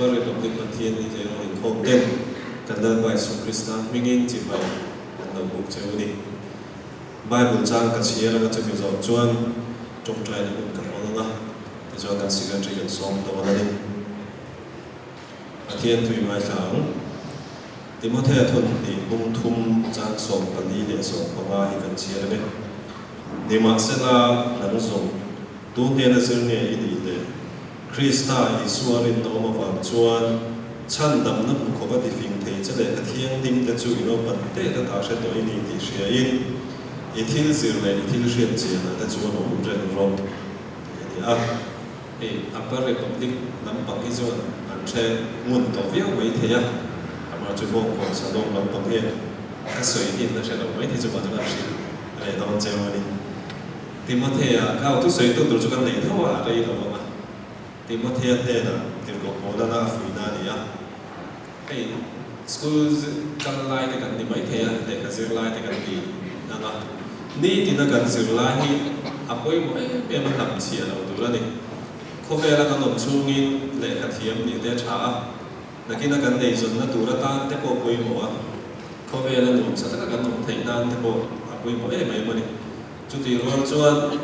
Upper Republic Pathian ni tleirawl inkhawm ten kan Lalpa Isu Krista hmingin chibai an lo buk che u ni. Bible chang ka chhiar anga chumi zawh chuan tawngtaina hun ka hmang anga tichuan kan Secretary kan sawm dawn a ni. Pathian tui ngaithla ang. Timothea thun hnih bung thum chang 44 hi kan chhiar ang e. Nimahsela nang zawng, tu hnena zir nge i nih le? Krista Isua rinawm avang chuan chhandamna hmu khawp a tifing thei che lehkha thianghlim te chu i naupan teh ta ta hre tawh i ni tih hriain i thil zir leh i thil hriat chianah te chuan awm reng rawh tih a ni a. Hei Upper Republic lampang hi chuan an hre ngun tawh viau mai thei a, amah chu Bawngkawn Salom lampang hian ka sawi hi an la hre lo mai thei chu mah chu kan hrilh leh dawn cheu a ni. Timothea, Ka au thusawitu tur chu kan nei tho a, a rei lo vang a. Timothea hnenah tirhkoh Paulana a fuihna a ni a. Hei, school kal lai te kan ni mai thei a, lehkha zir lai te kan ni ang a. Nitina kan zir lai hi a pawimawh em em a, hnam chhiah lo tur a ni. Khawvela kan awm chhungin lehkha thiam nih te a tha a, nakina kan eizawnna tur atan te pawh pawimawh a, khawvela nuamsa taka kan awm theih nan te pawh a pawimawh em em a ni. Chutih rual chuan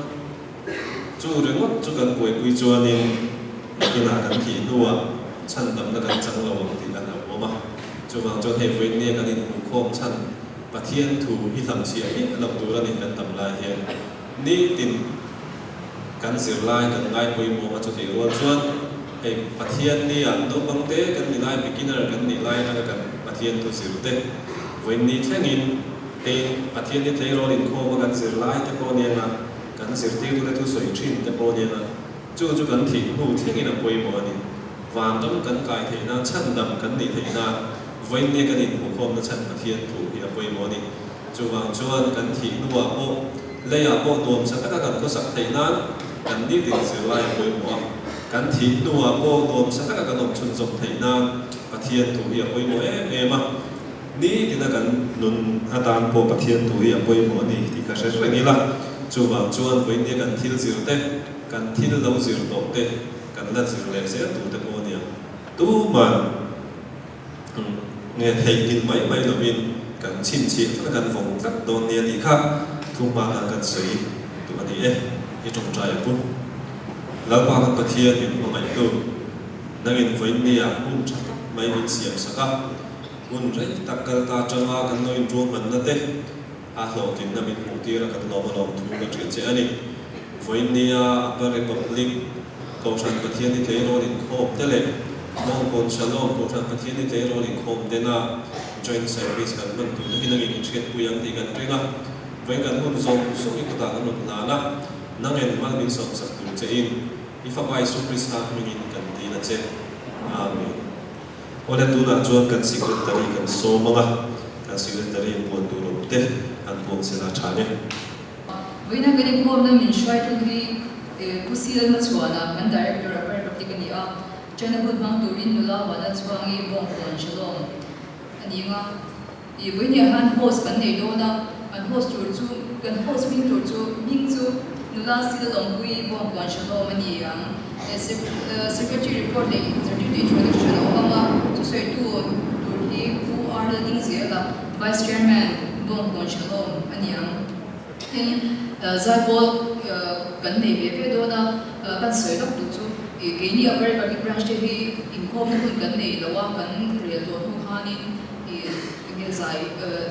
chu ringawt chu kan buaipui chuanin nakinah kan thih hnuah chhandamna kan chang lo ang tih a hlauhawm a. Chuvang chuan hei vawiinnia kan inhmuhkhawm chhan Pathian thu hi hlamchhiah miah loh tur a ni kan tam lai hian nitin kan zirlai kan ngaipawimawm a. Chutih rual chuan hei Pathian nia naupang te kan ni lai beginner kan nih lai atanga kan Pathian thu zir te vawiinni thlengin Tin, Pathian hi tleirawl inkhawm a kan zirlai te pawh nia, kan zirtirtute thusawi thin te pawh nia, chu chu kan thih hnu thlengin a pawimawh a ni. Vanram kan kai theih nan, chhandam kan nih theih nan, vawiinnia kan inhmuhkhawmna chhan Pathian thu hi a pawimawh a ni. Chuvang chuan kan thih hnuah pawh, leiah pawh nuamsa taka kan khawsak theih nan kan nitin zirlai a pawimawh a. Kan thih hnuah pawh nuamsa taka kan awm chhunzawm theih nan Pathian thu hi a pawimawh em em a. Ni tina kan nun atan pawh Pathian thu hi a pawimawh a ni tih ka hre reng ila. Chuvang chuan vawinia kan thil zir te, kan thil lo zir tawh te, kan la zir leh zel tur te pawh a nia. Tuman nge theihnghilh mai mai lovin kan chhinchhiah tlat a, kan vawng tlat dawn nia tih kha thu hma khan kan sawi duh a ni e. I tawngtai a pu. Lalpa kan Pathian min hmangaihtu, nangin vawinia hun tha tak mai min siam sak a. Hun rei tak kal ta atanga kan lo inruahmanna te a hlawhtlinna min hmuh tir a kan lawm alawm thu ka hrilh che a ni. Vawiinnia Upper Republic Kohhran Pathian i tleirawl inkhawm te leh Mawngkawn Shalom Kohhran Pathian i tleirawl inkhawm tena Joint Service kan hman tur te hi nangin in hriatpui ang tih kan ring a. Vawiin kan hun zawng zawng i kutah kan rawn hlan a, nangin mal min sawmsak tur che in i Fapa Isu Krista hmingin kan dil a che. Amen. Awle tunah chuan kan secretary kan sawm ang a, kan secretary in puan tur awm te an puang sela tha nge. Vawiina kan inkhawmna min hruaitu hi Pu Sil Hmachhuana, kan Director a Parapraktik a ni a, China kut hmang turin nula huana chhuangi Bawngkawn Shalom a ni ang a. I vawinia khan host kan nei dawn a, kan host tur chu, kan host hming tur chu hming chu nula Sil Lawmpuii Bawngkawn Shalom a ni ang. Secretary report leh Zirtirtu introduction a awm ang a, thusawitu tur hi Pu R Laldingzela, Vice Chairman, Bawngkawn Shalom a ni ang. Tin, zaipawl kan nei ve ve dawn a, kan sawi lawk duh chu keini Upper Republic Branch te hi inkhawmna hun kan nei lo a, kan rel tawh hnu khanin I enge zai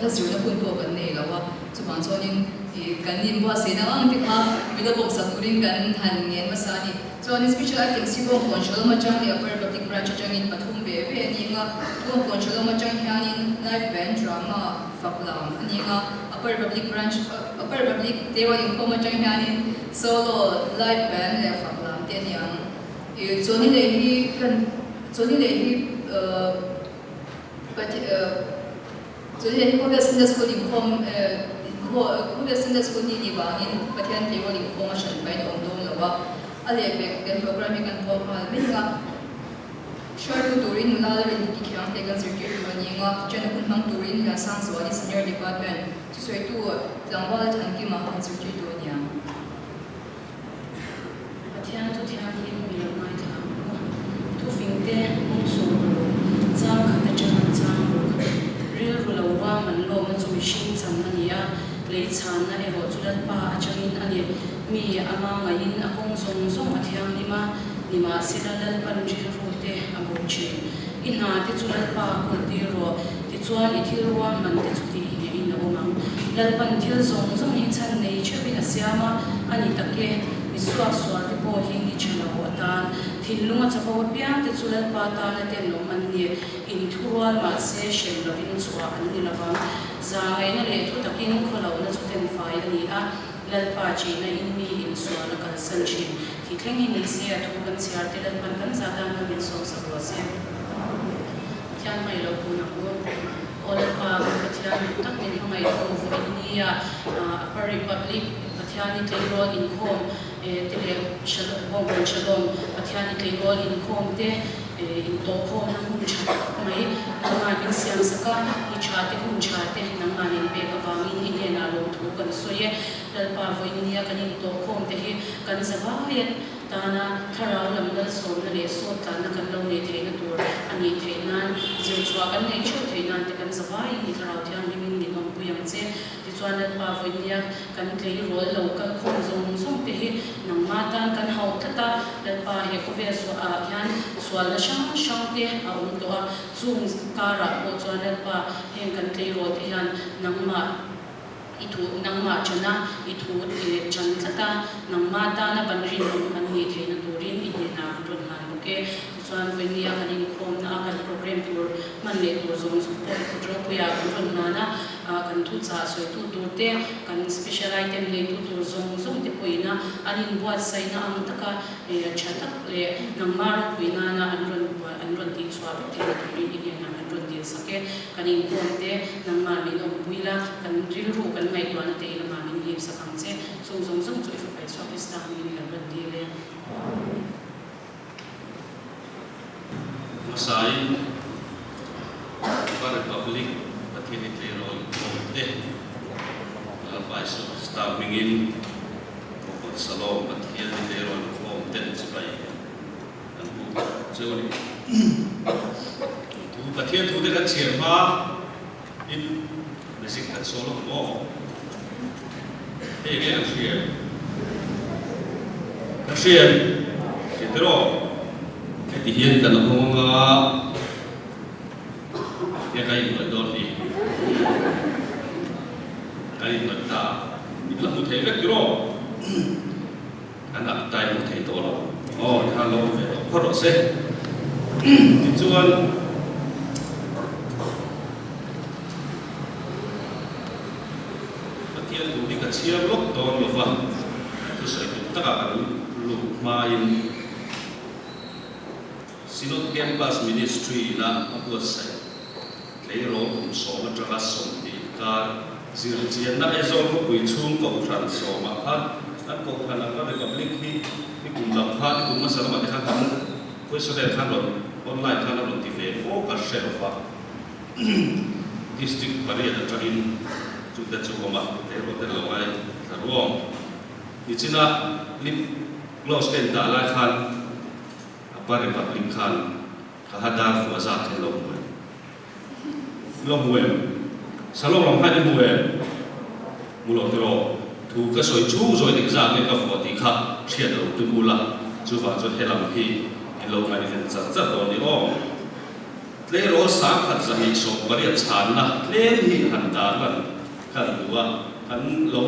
la zirna hun pawh kan nei lo a, chuvang chuanin i kan inbuatsaihna ang te kha min lo bawmsak turin kan han ngen hmasa a ni. Chuanin special items hi Bawngkawn Shalom atang leh Upper Republic Branch atangin pathum ve ve a ni ang a, Bawngkawn Shalom atang hianin live band drama fak lam a ni ang a, Upper Republic Branch Upper Republic Taiwan inkhawm atang hianin solo live band leh fak lam te a ni ang. I chawni leh hi kan chawni leh hi Chawni leh hi khawvel Sunday School inkhawm khawvel Sunday School ni nih vangin Pathian tleirawl inkhawm a hran pahin a awm dawn lo a, a lehpek kan program hi kan puak nghal mai ang a. Hruaitu turin nula la rin ti thiang te kan zirtir tur a ni ang a, China hun hmang turin Liansangzuali Senior Department thusawitu tlangval Thankima kan zirtir tur a ni ang. Pathian thu thianghlim mi lo ngaithla ang u. Thufingte bung Lei chhanna erawh chu Lalpa atangin a ni. Mi ama ngaihin a kawng zawng zawng a thianghlim a, nimahsela Lalpan rilru te a bawk thin. I hna te chu Lalpa kawltir rawh, tichuan i thil ruahman te chu tih ngeihin a awm ang. Lalpan thil zawng zawng hi chhan nei theuhin a siam a, a ni tak e, mi suaksual te pawh hi ni tha lo atan. Thinlung a chapo apiang te chu Lalpa tana tenawm an ni. Inthurual mahse hrem lovin chhuah an ni lovang. Zahngaihna leh thu takin khawlohna chu tenfai a ni a, Lalpa chihna in mi insual a kalsan thin. Thi thleng hi ni se a thu kan chhiar te Lalpan kan zah tan kha min sawmsak rawh se. Pathian hmai lo kun ang u. Aw Lalpa, kan Pathian duh tak min hmangaih tu vawiin nia Upper Republic Pathian i tleirawl inkhawm te leh Bawngkawn Shalom Pathian i tleirawl inkhawm te Intawhkhawmna hun tha tak mai nangmah min siam sak a, ni tha te hun tha te nangmah min pek avangin i hnenah lawmthu kan sawi e. Lalpa vawiin nia kan intawhkhawm te hi kan zavaia tana thlarau lam lalsawmna leh sawt tlanna kan lo neih theihna tur a nih theih nan, zirchhuah kan neih theuh theih nan te kan zavaiin i thlarau thianghlimin min awmpui ang che. Tichuan Lalpa vawinia kan tleirawl lo kal khawm zawng zawng te hi nangmah tan kan hauh tlat a, Lalpa he khawvel suah ah hian sualna hrang hrang te a awm tawh a, chung karah pawh chuan Lalpa heng kan tleirawl te hian nangmah i thu nangmah chana i thu chan tlat a, nangmah tana ban rinawm an nih theihna turin i hnenah kan rawn hlan bawk e. Tichuan vawinia kan inkhawmna a kan program tur hman leh tur zawng zawng pawh i kut ropuiah kan rawn hlan a, kan thuchah sawitu tur te, kan special item neitu tur zawng zawng te pawhin a an inbuatsaihna ang taka tha tak leh nangmah ropui nana an rawn an rawn tihchhuah vek theihna turin i hnenah kan rawn dilsak e. Kan inkhawm te nangmah min awmpui la, kan rilru kan ngaihtuahna te i lamah min himsak ang che. Chung zawng zawng chu i fapa Isua Krista hmingin kan rawn dil e. Hmasain Upper Republic Pathian i tleirawl awmte Lalpa Isua Krista hmingin Bawkawt Salom Pathian i tleirawl awmten chibai kan buk cheu a ni. Thu Pathian thute kan chhiar hma in music kan sawl ang maw? Hei nge an hria em? Ka hria em? Hria tiraw? Heti hian kan hawng anga he ka inhnawih dawn ni. Ka inhnawih ta. In la hmu thei vek tiraw? An ak tai hmu thei tawh lo. Aw, tikhan lo awm ve tawh phawt rawh se. Tichuan. Pathian thu hi ka chhiar lawk dawn lo va, thusawi tum takah kan lut hmain Synod Campus Ministry ina a buatsaih tleirawl kum sawm atanga 20 inkar zirchianna Aizawl khawpui chhung Kohhran sawmah khan kan Kohhran Upper Republic hi i kum lam khan i kum hmasa lamah te khan kan Questionnaire khan rawn online khan a rawn ti ve maw ka hre lo va. District pariat atangin chute chu awm a, tleirawl te lo ngai thla ruang. Nichina lip gloss ka indah lai khan a pa Republic khan ka ha dar fuh a zat kha i lo hmu em? I lo hmu em? Salom lam khan i hmu em? Hmu lo tiraw? Thu ka sawi chhung zawi eng zat nge ka vuah tih kha hriat lo tum ula, chuvang chuan helam hi in lo ngaihven char char dawn ni aw. Tleirawl 1280 chhanna tlem hi han dar lan kan duh a, kan lo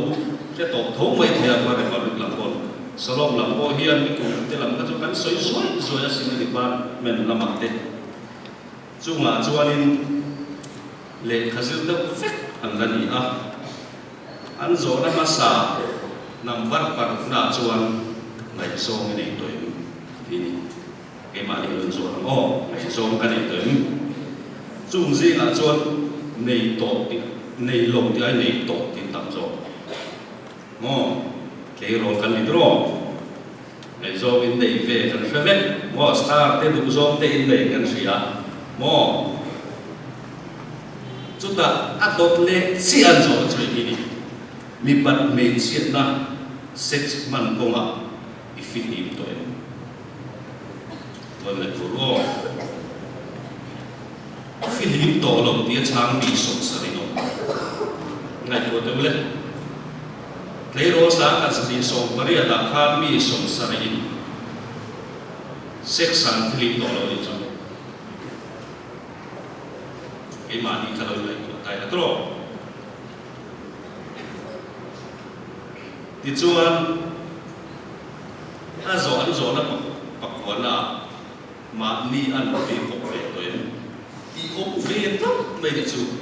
hre tawh tho mai thei a, Upper Republic lam pawh Salom lam pawh hian mi kum te lam kha chu kan sawi zuai zuai a sin a department lamah te chungah chuanin lehkha zir deuh vek an la ni a, an zawhna hmasa number paruknaah chuan ngaihzawng i nei tawh em tih a ni. Keimahni rawn zawh ang aw, ngaihzawng ka nei tawh em? Chung zingah chuan nei tawh tih, nei lo tih ai nei tawh tih tam zawk. Maw? Tleirawl kan ni tiraw? Ngaihzawng in nei ve kan hre vek. Maw? Star te duhzawng te in nei kan hria. Maw? Chutah a dawt leh chiah an zawh na chu eng hi ni? Mipat hmeichhiatna sex hman kawngah i fihlim tawh em? Tuan leh tur aw. Fihlim tawh lo tia chhang mi sawt sa rinawm. Ngaihtuah deuh le. Tleirawl 1280 ah khan mi 70 in sex an filim tawh lo nih chu. Keimahni kha lo ingaihtuah ta ila tawh. Tichuan, a zawh an zawhna pakhuana ah mahni an nupui kawp ve tawh em? Tih awm ve tlat mai te chu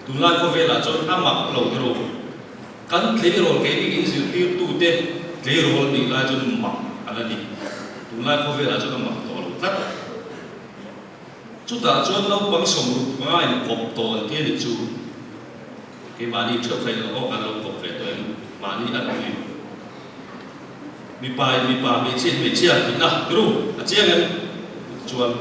tunlai khawvelah chuan a mak lo tiraw? Kan tleirawl keini in zirtirtute tleirawl nih lai chuan mak a la ni. Tunlai khawvelah chuan a mak tawh lo tlat. Chutah chuan naupang 65 in kawp tawh an ti a nih chu. Keimahni theuh kha in aw kan lo kawp ve tawh em? Mahni an pui. Mipa in mipa, hmeichhia in hmeichhia tihna tiru a chiang em? Chuan.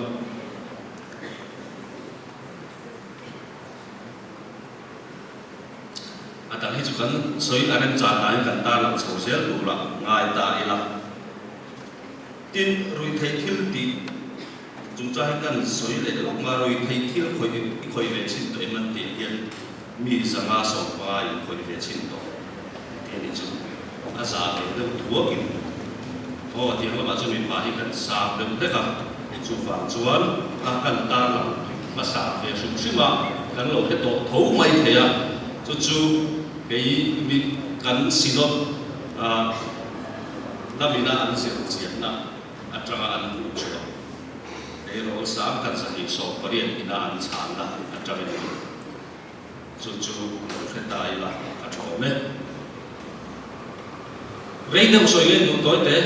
A dang hi chu kan sawi a remchan laiin kan tarlang chho zel tur a ngai ta ila. Tin, ruihtheih thil tih chungchang hi kan sawi leh lawk nga, ruihtheih thil khawih i khawih ve chhin tawh em an tih hian mi 115 in khawih ve chhin tawh tih a nih chu. A za ve deuh thuakin aw tiang lamah chuan mipa hi kan sang deuh hlek a, chuvang chuan a kan tarlang hmasa ve hrim hrim a, kan lo hre tawh tho mai thei a, chu chu kei mi kan synod ah lamina an zir chianna atanga an hmuh chhuah eirawl 1280 ina an chhanna atangin a ni. Chu chu lo hre ta ila a tha awm e. Rei deuh sawi nge duh tawi te?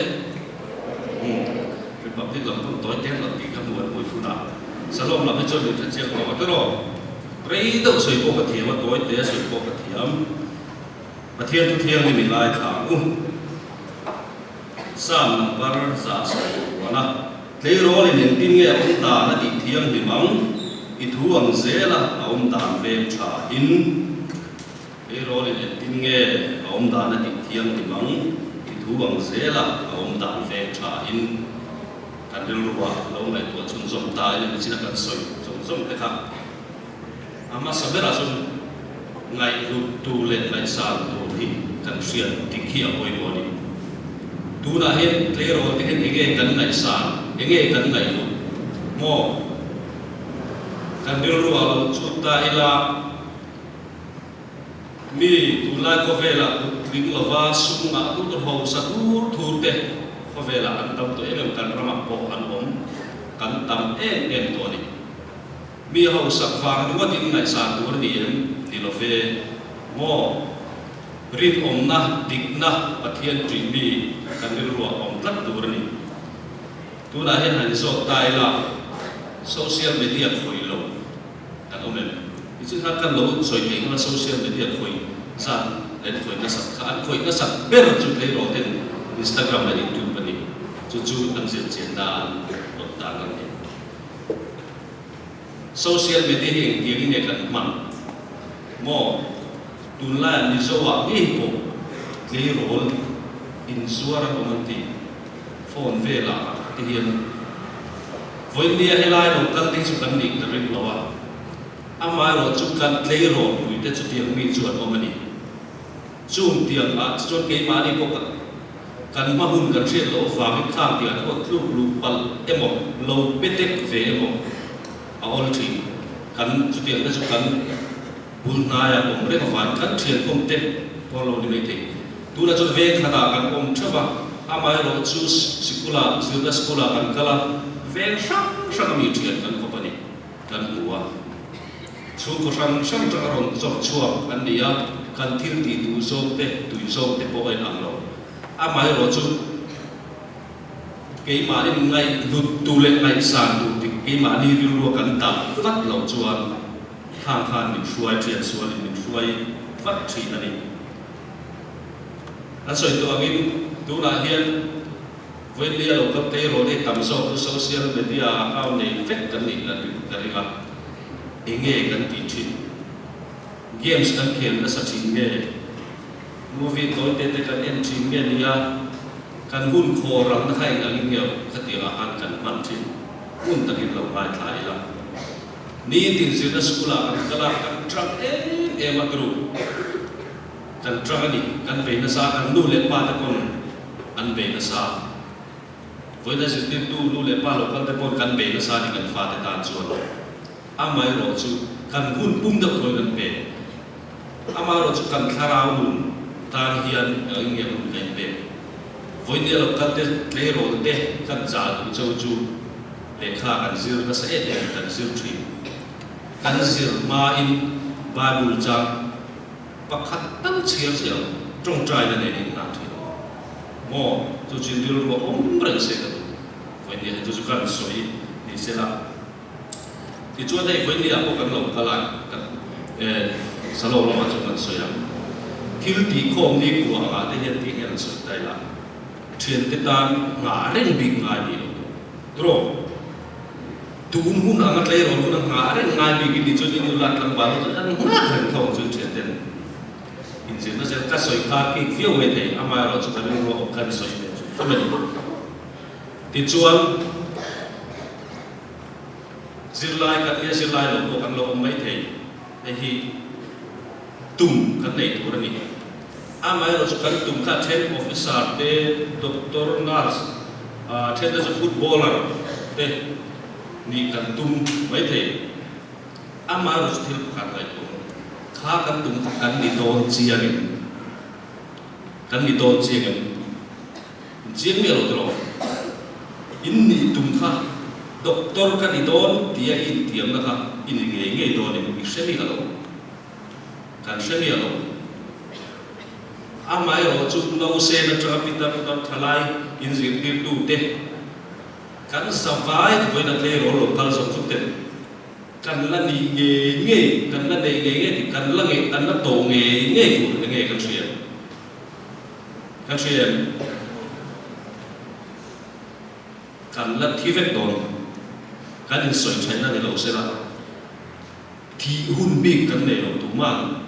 Umm, Republic lam pawh tawi te an rawn tih kha hmu an hmui thun a. Salom lam hi chuan min hre chiang tawh a tiraw? Rei deuh sawi pawh ka thiam a, tawi te sawi pawh ka thiam. Pathian thu thianghlim i ngaithla ang u. Psalm number 110 a. Tleirawlin engtin nge a awm dan a tih thianghlim ang? I thu ang zela a awm dan veng tha in. Tleirawlin engtin nge a awm dan a tih thianghlim ang? I thu ang zela a awm dan veng tha in. Kan rilru ah lo ngaihtuah chhunzawm ta in nichin a kan sawi zawng zawng te kha a hmasa berah chuan ngaihhlut tur leh ngaihsan tur hi kan hriat dik hi a pawimawh a ni. Tunah hian tleirawl te hian enge kan ngaihsan, enge kan ngaihhlut maw? Kan rilru ah lo chhut ta ila, mi tunlai khawvelah kut tling lova sum ngah tur tur hausa thur thur te khawvelah an tam tawh em em, kan ramah pawh an awm, kan tam em em tawh a ni. Mi hausak vang ringawtin ngaihsan tur a ni em? Ni lo ve. Maw? Rinawmna, dikna, Pathian ṭih mi kan rilruah awm tlat tur a ni. Tunah hian han zawt ta ila, social media khawih lo kan awm em? Nichin khan kan lo sawi theih nghal a, social media khawih zat leh an khawih nasat kha, an khawih nasat ber chu tleirawl ten Instagram leh YouTube a ni. Chu chu an zirchianna an rawn tarlang a ni. Social media hi engtiang in nge kan hman maw? Tunlaiah Mizo ah ngei pawh tleirawl inzuar an awm an ti. Phone velah te hian vawinia helai lo kal te hi chu kan nih ka ring lo a, amaherawh chu kan tleirawl pui te chutiang mi chu an awm a ni. Chung tiang ah chuan keimahni pawh ka. Kan hma hun kan hriat loh avangin khang tih an pawh tluk luh palh emaw, lo pe tek ve emaw a awl thin. Kan chutiang te chu kan bul hnaia awm reng avangin kan thiankhawm te pawh lo ni mai thei. Tunah chuan veng khatah kan awm theuh a, amaherawh chu sikula, zirna school-ah kan kal a, veng hrang hrang a mi thian kan kawp a ni, kan hmu a. Chhungkaw hrang hrang tanga rawn zawrh chhuak an ni a, kan thil tih duh zawng te, tui zawng te pawh a inang lo. Amaherawh chu keimahni ngaihhlut tu leh ngaihsan tur dik keimahni rilrua kan dah vat loh chuan khang khan min hruai ṭhian sualin min hruai vat ṭhin a ni. An sawi tawh angin tunah hian Vawiinlia lo kal tleirawl hi tam zawk chu social media account nei vek kan nih ka ring a, enge kan tih thin? Games kan khel nasa thin nge? Movie tawi te te kan en thin nge nia? Kan hun khaw ralna kha eng angin nge khatiangah khan kan hman thin? Hmun takin lo ngaithla ila. Nitin zirna school ah kan kal a, kan tang em em a group. kan ṭang a ni, kan bei nasa a, kan nu leh pa te pawn an bei nasa. Vawiina zirtirtu nu leh pa lo kal te pawn kan bei nasa a ni kan fate tan chuan. Amaherawh chu kan hun pum deuh thawi kan pe. Amaherawh chu kan thlarau nun tan hian eng nge hun kan inpek? Vawinia lo kal te tleirawl te kan chah duh cheu chu lehkha kan zir nasa em em kan zir thin. Kan zir hmain Bible chang pakhat tal chhiar chiah ang tawngtaina nen in hlan thin ang maw? Chu chu rilru a awm reng se ka duh. Vawinia hi chu chu kan sawi ni sela. Tichuan hei vawinia pawh kan lo kal a, kan Salo lamah chuan kan sawi a, thil tihkhawm ni kua angah te hian tih hian an sawi ta ila, thiante tan nghah reng bik ngai ni lo tur. Tiraw? Tun hun anga tleirawl hun a nghah reng ngai bik i ni chuan i nula tlangval ho chuan an nghak reng tho ang chuan thianten inzirna zel ka sawi kar kik viau mai thei, amaherawhchu chu ka rilru a awm khan sawi ve chu a ni. Tichuan. Zirlai kan nia zirlai lo pawh kan lo awm mai thei. Hei hi tum kan nei tur a ni. Amaherawh chu kan tum kha then officer te, doctor, nurse, then te chu footballer te nih kan tum mai thei. Amaherawh chu thil pakhat ngaihtuah ang kha kan tum kha kan ni dawn chiang em? Kan ni dawn chiang em? Chiang miah lo tawh. In nih tum kha doctor ka ni dawn tia i intiamna kha i ni ngei ngei dawn em? I hre miah lo. Kan hre miah lo. Amaherawh chu Nausen atanga pitar pitar thalai inzirtirtu te kan zavai vawiin a tleirawl lo kal zawk chu ten kan la nih ngei ngei, kan la neih ngei ngei tih kan la ngei, kan la to ngei ngei tur enge kan hria. Kan hria em? Kan la thi vek dawn. Kan insawi thaihna ni lo sela, thih hun bik kan nei lo tumah.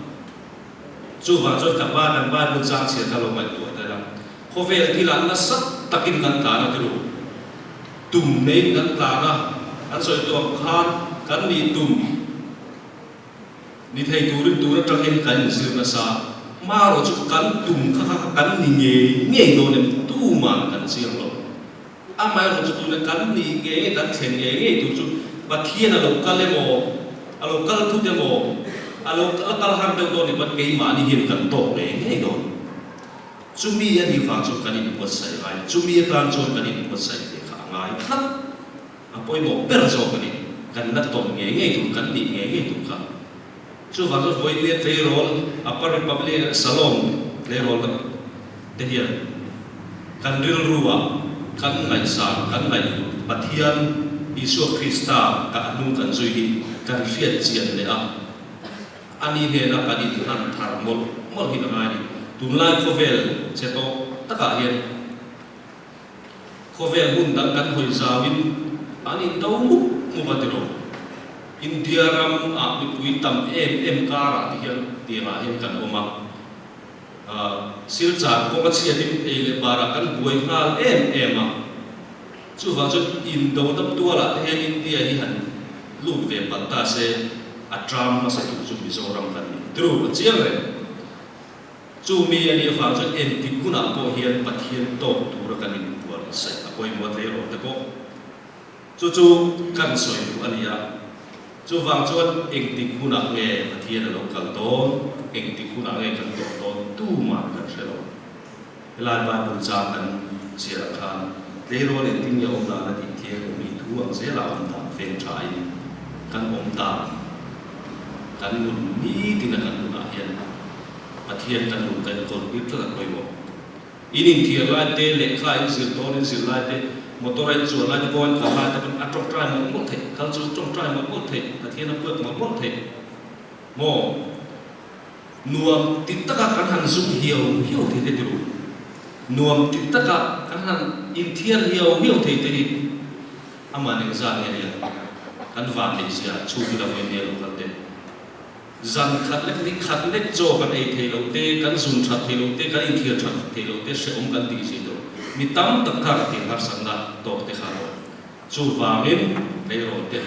Chuvang chuan ka pa kan Bible chang chhiar kha lo ngaihtuah ta ila, khawvel thilah nasa takin kan tlan a ti ru. Tum neiin kan tlan a, an sawi tuam khan kan nih tum. Ni thei turin tun atangin kan inzir nasa. Marawh chu kan tum kha kha kan ni ngei ngei dawn em? Tuman kan chiang lo. Amaherawh chu tuna kan nih ngei ngei, kan thlen ngei ngei tur chu Pathian a lo kal emaw, a lo kal thut emaw, a lo la kal har deuh dawn emaw keimahni hian kan tawk ngei ngei dawn. Chumi a nih vang chuan kan inbuatsaih ngai. Chumi atan chuan kan inbuatsaih ve kha a ngai tlat. A pawimawh ber zawk a ni. Kan la tawn ngei ngei tur, kan nih ngei ngei tur kha. Chuvang chuan vawiin tleirawl, Upper Republic Salon tleirawl te hian kan rilruah kan ngaihsan, kan ngaih Pathian Isua Krista ka a hnung kan zui hi kan hriat chian leh a, ani hnena kan inhlan thar mawlh mawlh hi a ngai a ni. Tunlai khawvel che tawh takah hian. Khawvel hmun dang kan hawi zauin an indo mup mup a ti lo. India ram ah mipui tam em em karah ti hian tiangah hian kan awm a. Silchar kawng a chhiatin ei leh barah kan buai nghal em em a. Chuvang chuan indo dam tualah te hian India hi han lut ve palh ta se a tram hmasa tur chu Mizoram kan ni. Tiru a chiang reng. Chu mi a nih avang chuan engtik hunah pawh hian Pathian tawk tura kan inbual saih a pawimawh hle rawh te pawh chu chu kan sawi duh a ni a. Chuvang chuan engtik hunah nge Pathian a lo kal dawn, engtik hunah nge kan tawh dawn tumah kan hre lo. Helai Bible chang kan chhiarah khan tleirawl engtin nge awm dan a tih thiang lo mi thu ang zelah awm dan feng thain kan awm dan kan nun nitin a kan nunah hian Pathian kan nun kan kawl tir tlat a pawimawh. In inthiar lai te, lehkha in zir dawn in zir lai te, motor a in chuan lai te, kawng in kal lai te pawn a tawngtai mawlh mawlh theih, kal chu tawngtai mawlh mawlh theih, Pathian a puat mawlh mawlh theih maw? Nuam ti taka kan han zum hiau hiau thei te tiru, nuam ti taka kan han inthiar hiau hiau thei te hi amah eng zat nge nia kan van neih zia chhungin a vawi hmel lo kal te. Zan khat lek ni khat lek chaw kan ei thei lo te, kan zun that thei lo te, kan inthiar that thei lo te hrehawm kan tih zui lo. Mi tam tak kha ka tih harsatna tawk te kha lo. Chuvangin tleirawl te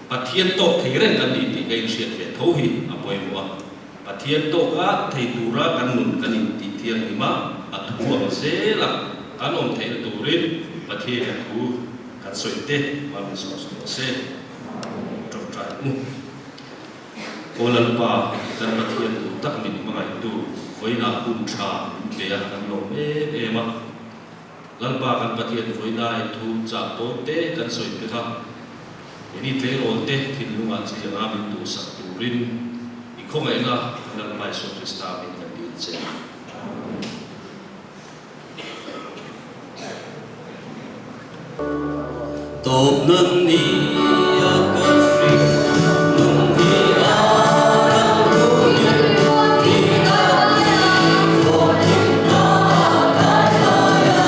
Pathian tawk thei reng kan ni tih ka inhriat ve tho hi a pawimawh a. Pathian tawka thei tura kan nun kan intih thianghlim a, a thu ang zela kan awm theihna turin Pathianin a thu kan sawi te mal min sawm sawm rawh se. Tawngtai mu. Aw Lalpa, kan Pathian duh tak min hmangaihtu, vawiinah hun tha min pe a, kan lawm em em a. Lalpa kan Pathian vawiina in thu chah tawi te kan sawi te kha ini tleirawl te thinlungah chi anga min duhsak turin i khawngaihna kan Lalpa Isua Krista min kan dil che. Tawp nan ni a kan hring nung hi a ral turin thi a ni khawh thim ta kai lai a.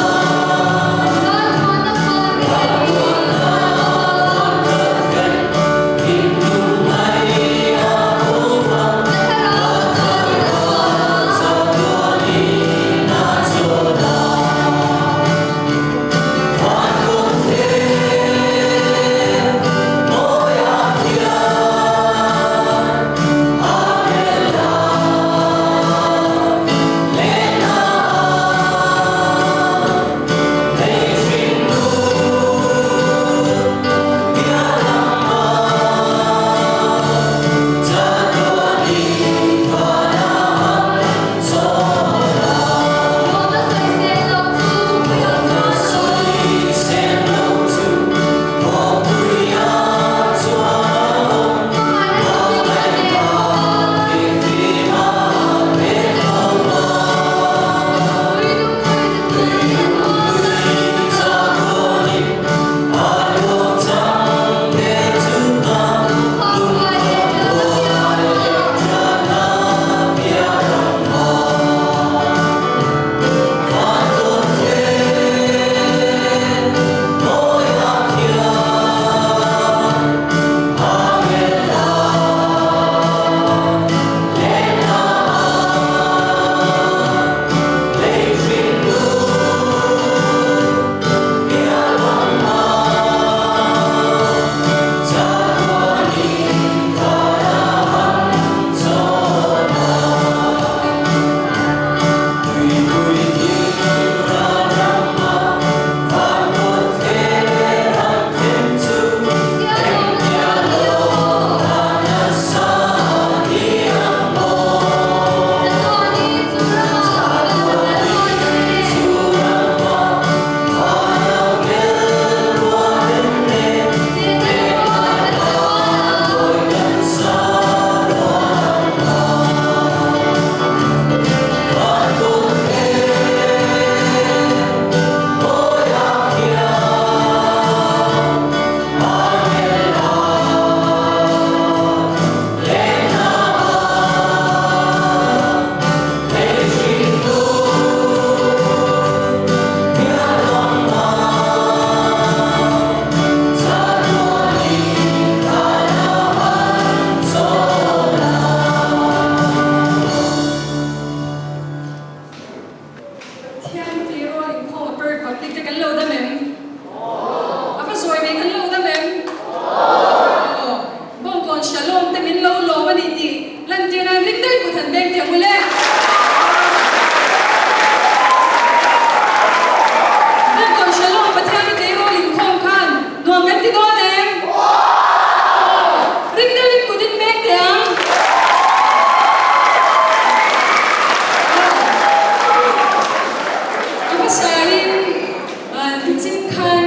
Pathian tirawl inkhawm a per khat te kan lo dam em? A va zawi ve kan lo dam em? Aw. Bawngkawn Shalom te min lo lawm a ni tih lantir nan ring daih kut han beng teh ang ule. Bawngkawn Shalom Pathian i tleirawl inkhawm khan nuam kan ti dawn em? Aw. Ring deuhin kut in beng teh ang. A hmasain nichin khan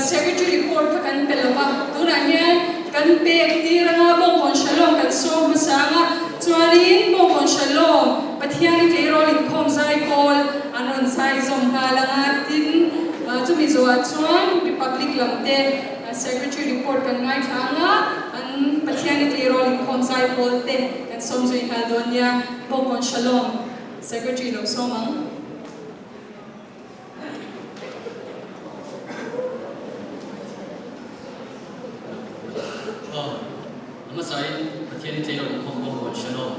Secretary report kha kan pe lo va, tunah hian kan pek tir anga Bawngkawn Shalom kan sawm hmasa anga, chuanin Bawngkawn Shalom Pathian i tleirawl inkhawm zai pawl an rawn zai zawm nghal anga, tin chumi zawhah chuan Republic lam te Secretary report kan ngaithla anga, an Pathian i tleirawl inkhawm zai pawl te kan sawm zui nghal dawn nia, Bawngkawn Shalom Secretary lo sawm ang. Aw, a hmasain Pathian i tleirawl inkhawm bawk rawn Shalom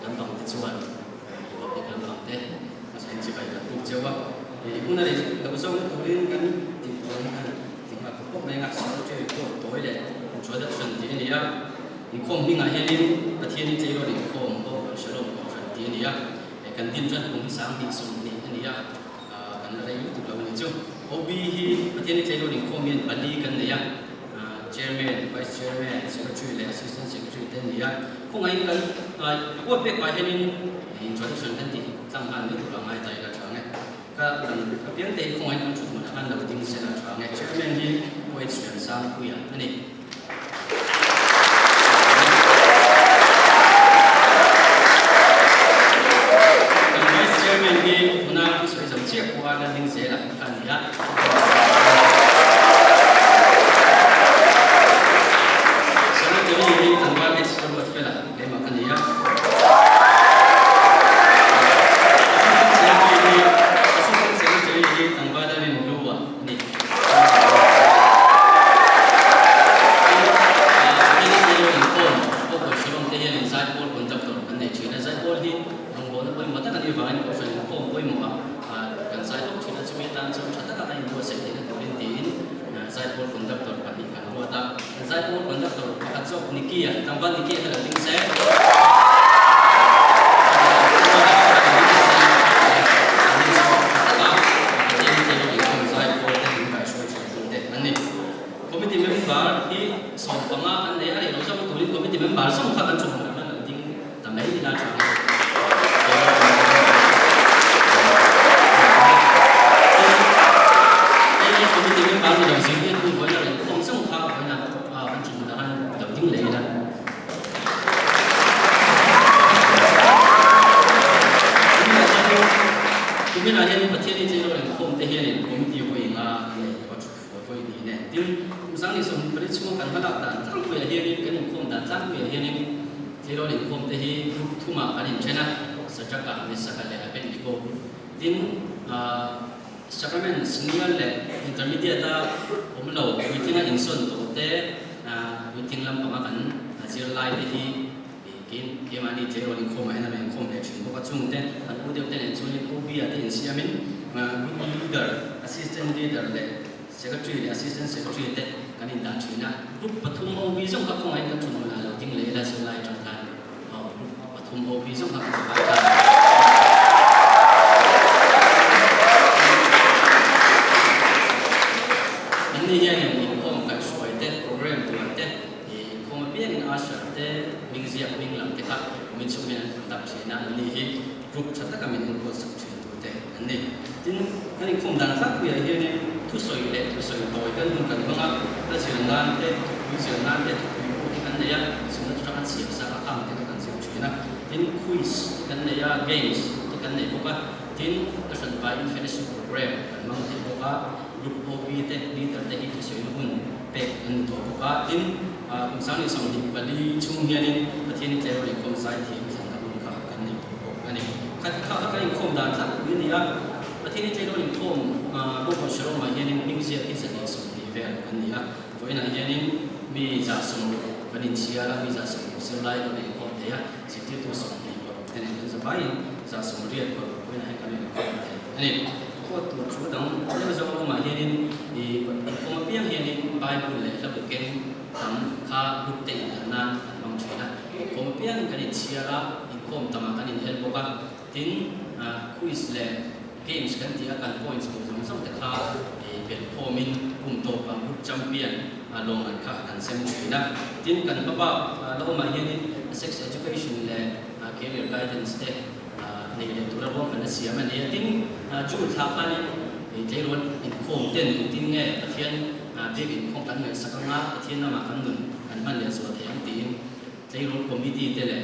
lampang te chuan Republic lampang te hmasain chibai kan tuk cheu a. I hmun a rei lo zo na turin kan tih tur hi kan ti nghal khawp khawp mai ang a, Secretary report tawi leh introduction tih a ni a. Inkhawm hmingah hianin Pathian i tleirawl inkhawm bawk rawn Shalom Kohhran tih a ni a, kan din tan kum hi 2020 a ni a, kan la rei lutuk lo a ni chu. OB hi Pathian i tleirawl inkhawm hian pali kan nei a, Chairman, Vice Chairman, Secretary leh Assistant Secretary te an ni a. Khawngaihin kan report pek pah hianin introduction kan tih tlang nghal mai tur a ngai ta ila tha ang e. Ka lam apiang te hi khawngaihin an thut hmunah khan lo ding sela tha ang e. Chairman hi Poet Sriansangpuia a ni. Kan Vice Chairman hi tuna thusawi zo chiah pawha la ding zel ang kha a ni a. Secretary hi kan Vice Ruat Fela keimah ka ni a. Assistant Secretary hi Assistant Secretary hi tlangval a rin hlua a ni. Inkhawm Kohhran Shalom te hian in Zaipawl Conductor kan nei thin a, Zaipawl hi rawngbawlna pawimawh tak a nih avangin Kohhran inkhawm pawimawh ah kan zai fo thin a, chumi atan chuan tha taka kan inbuatsaih theihna turin tiin Zaipawl Conductor pahnih kan ruat a, kan Zaipawl Conductor pakhat zawk Nicky-a, tlangval Nicky-a kha lo ding se. Committee member hi 15 kan nei a, rei lo zawk turin committee member zawng kha kan chawhmeh khan an ding ta mai ila tha ang. Hei committee member ni lo zirtirtu vawiin a rawn khawm zawng kha vawiin a kan chawhmeh khan lo ding leh ila. Kuminah hian Pathian Israel inkhawm te hianin committee vawi nga an nei tawh a, thutfuah vawi ni nen. Tin, kum 2024 chhunga kan hmalak dan tlangpuiah hianin, kan inkhawm dan tlangpuiah hianin Israel inkhawm te hi group thumah kan inthen a, Sadraka, Mesaka leh Abednego. Tin, Sacrament senior leh intermediate-a awm lo puitlinga insawn tawh te, puitling lampanga kan zirlai te hi keimahni tleirawl inkhawmah hian a rawn inkhawm ve thin bawk a. Chungte kan u deuh te nen chuanin OB-a te insiamin group leader, assistant leader leh secretary leh assistant secretary te kan indah thin a. Group pathum OB zawng kha khawngaihin kan thun hunah lo ding leh ila zirlai atang khan group pathum OB zawng kha kan tha ta. An ni hianin inkhawm kaihhruai te, program tuar te, inkhawm apiangin usher te, hming ziak hming lam te kha kumin chhung hian an conduct thin a, an ni hi group tha taka min enkawl sak thin tur te an ni. Tin, kan inkhawm dan tlangpuiah hianin thusawi leh thusawi tawi kan hun kan hmang a, hla zir nan te, thupui zir nan te, thupui pawh hi kan nei a, zirna chu kan siam sak a, khang te kha kan zir thin a. Tin, quiz te kan nei a, games te kan nei bawk a, tin, ka hran vaiin fellowship program kan hmang thei bawk a, group OB te, leader te hi thusawina hun pek an ni tawh bawk a. Tin, kum 2024 chhung hianin Pathian i tleirawl inkhawm zaithiam thlanna hun kha kan nei tawh bawk a ni. Khat kha kha kan inkhawm dan thlak pui a ni a, Pathian i tleirawl inkhawm Bawngkawn Shalom-ah hianin hming ziak hi 220 vel kan ni a, vawiinah hianin mi 160 kan inchhiar a, mi 160 zirlai kan inkhawm thei a, zirtirtu 26 te nen kan zavaiin 186 vawiinah hian kan inkhawm thei a ni. Report tur thu dang tlem zawng lamah hianin i inkhawm apiang hianin Bible leh hla bu keng tam kha group te inhal nan an hmang thin a, inkhawm apiangin kan inchhiar a, inkhawm tamah kan inhel bawk a, tin quiz leh games kan tih a kan points hmuh zawng zawng te kha belh khawmin kum tawpah group champion lawmman kha kan sem thin a, tin kan hmabak la awmah hianin sex education leh career guidance te nei leh tura ruahmanna siam a ni a, tin June thla khanin tleirawl inkhawm ten engtin nge Pathian biak inkhawm kan ngaihsak anga Pathian lamah kan nun kan hman leh zual thei ang tiin tleirawl committee te leh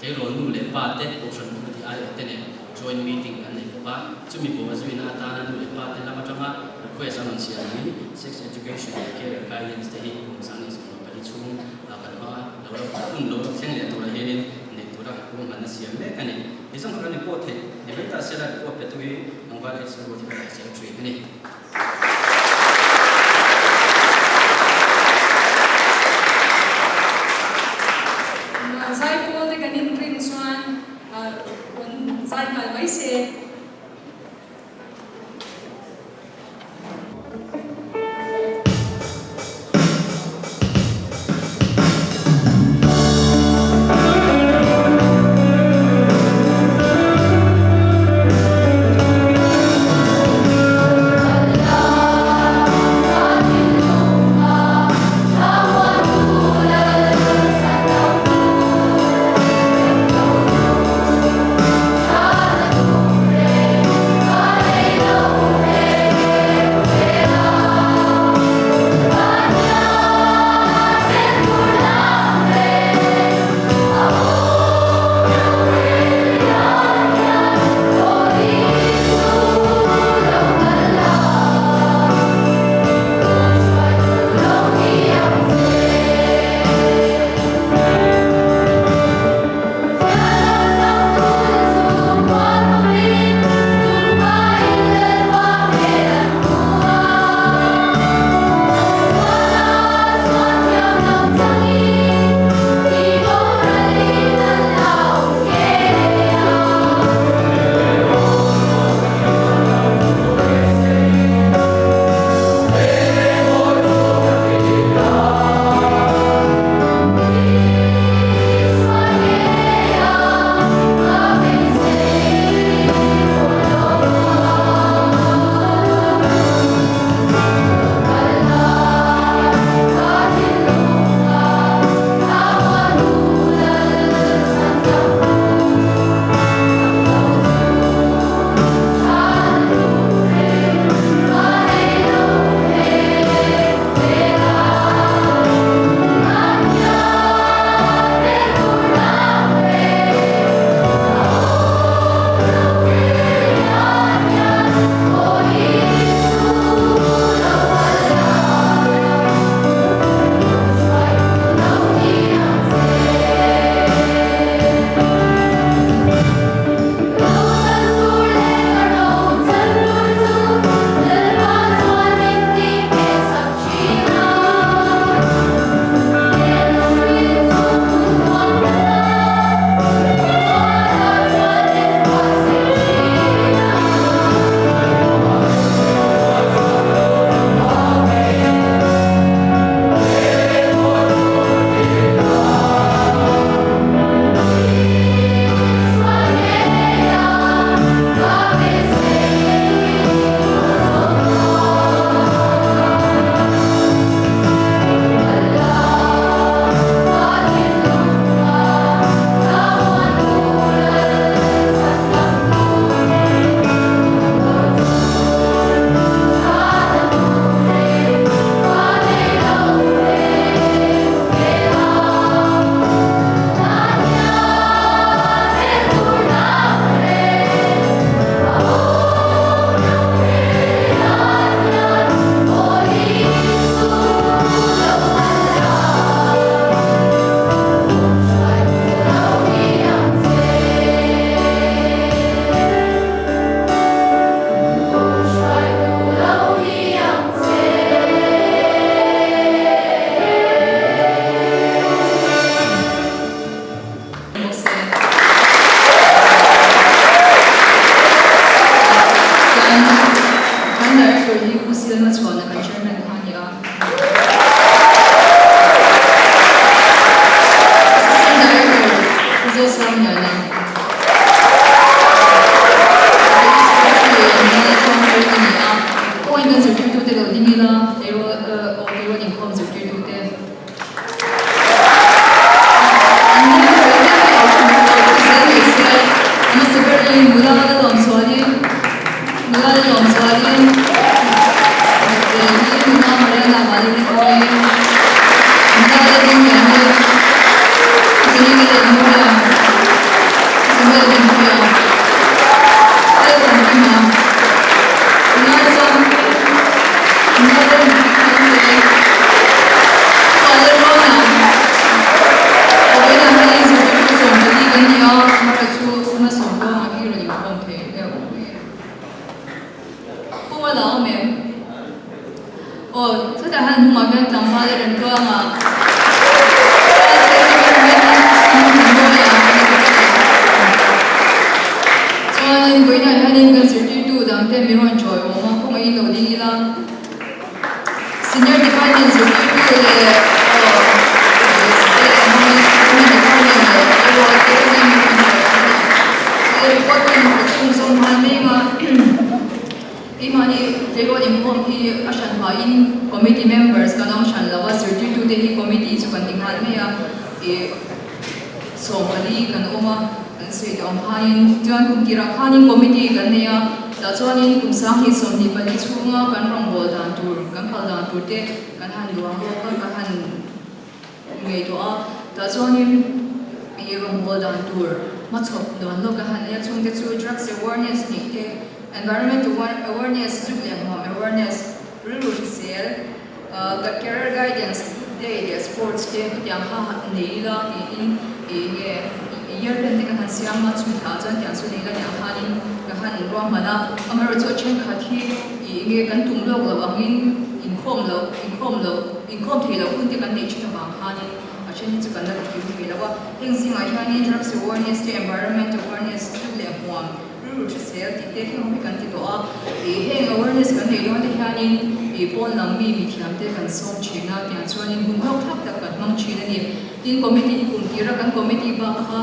tleirawl nu leh pa te Kohhran committee aiawh te nen joint meeting kan nei bawk a, chumi pawh a zuina atana nu leh pa te lam atanga request a rawn siam angin sex education leh career guidance te hi kum 2024 chhung kan hmang a, lo la hun lo thleng leh turah hianin neih tura ruahmanna siam mek a ni. Hei zawng kha kan report theih ni mai ta sela report pe tu hi Tlangval H Road hi kan secretary a ni. Zaipawl te kan inrin chuan rawn zai nghal mai se. inkhawm hi a hran hmain committee members kan awm hran lo a, zirtirtute hi committee chu kan ti nghal mai a, ih 40 kan awm a, kan sawi tawh ang khanin chuan kum tirah khanin committee kan nei a, tah chuanin kum 2024 chhunga kan rawngbâwl dan tur, kan kal dan tur te kan han duang lawk a, kan han ngaihtuah a, tah chuanin ih rawngbâwl dan tur hmachhawp dan lawk a han nei a, chungte chu drugs awareness tih te, environment awareness, zuk leh hmuam awareness, rilru hrisel, Career guidance day leh sports te hetiang kha nei ila tiin ih nge year plan te kan han siam a, chumi thlah chuan tiang chu nei ila tiang khanin ka han ruahman a, amaherawhchu a thenkhat hi ih nge kan tum lawk loh angin inkhawm loh inkhawm loh inkhawm thei loh hun te kan neih thin avang khanin a then hi chu kan la ti kim thei lo a, heng zingah hianin drugs awareness te environment awareness chu leh hmuam Rilru hrisel tih te heng ho hi kan ti tawh a, ih heng awareness kan neih dawn te hianin ih pawn lam mi mithiam te kan sawm thin a, tiang chuanin hun hlawk thlak tak kan hmang thin a ni. Tin committee hi kum tira kan committee bak kha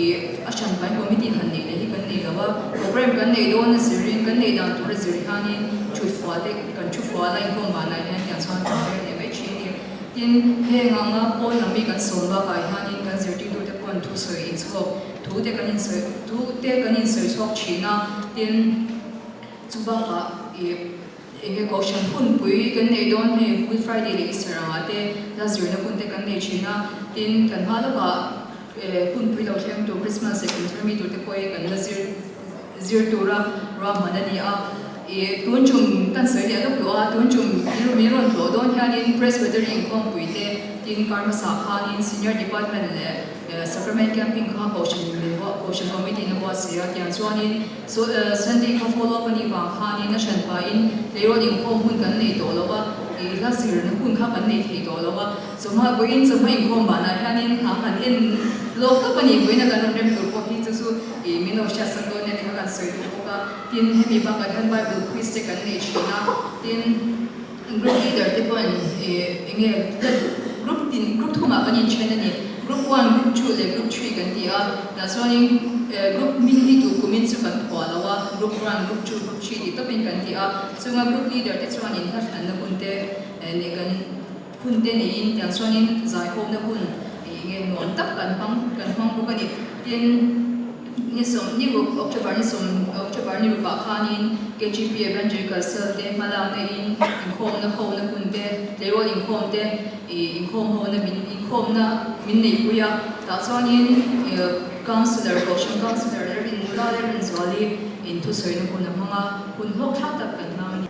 ih a hran pain committee han neih leh hi kan nei lo a, program kan neih dawn a zirin kan neih dan tur a zir hianin thut fual te kan thu fual a inkhawm vanah hian tiang chuan kan rel leh mai thin a ni. Tin heng anga pawn lam mi kan sawm bakah hianin kan zirtirtute pawn thusawi inchhawk Thu te kan insawi thu te kan insawi chhuak thin a, tin chu bakah ih eng nge kohhran hunpui kan nei dawn hei Good Friday leh Easter angah te hla zirna hun te kan nei thin a, tin kan hma lawkah eh hunpui lo thleng tur Christmas leh kum thar mi tur te pawh hi kan la zir zir tura ruahman a ni a, ih tun tum kan sawi leh lawk duh a, tun tum min rawn tlawh dawn hianin Presbytery inkhawmpui te tin kar hmasa khanin Senior Department leh Sacrament Camping kha Kohhran in min buah Kohhran Committee in a buat si a, tiang chuanin Sunday kha follow up a nih vang khanin a hran pahin tleirawl inkhawm hun kan nei tawh lo a, ih hla zirna hun kha kan nei thei tawh lo a, chawhma vawiin chawhma inkhawm banah hianin hna han en lawk tawp a ni, vawiin a kan rawn rem tur pawh hi chu chu ih min lo hriatsak dawn nia tih kha kan sawi duh bawk a, tin hemi bakah hian Bible quiz te kan nei thin a, tin. Group leader te pawhin eng nge group tin group thumah kan inthen a ni. Group one, group two leh group three kan ti a. Tah chuanin group hming hi duh kumin chu kan phuah lo a, group one, group two, group three tih tawpin kan ti a. Chunga group leader te chuanin hla thlanna hun te leh kan hun te neiin tiang chuanin zaihawmna hun eng nge nuam tak kan hmang kan hmang bawk a ni. Tin. Ni sawm ni ruk October ni sawm October ni rukah khanin KGP Evangelical Cell te hmalakna in inkhawmna hona hun te tleirawl inkhawm te ih inkhawm hona min inkhawmna min neihpui a tah chuanin ih Councillor Kohhran Councillor Lervin Nula Lervin Zuali in thusawina hun a hmang a hun hlawk thlak tak kan hmang a ni.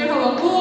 tir ho ang u.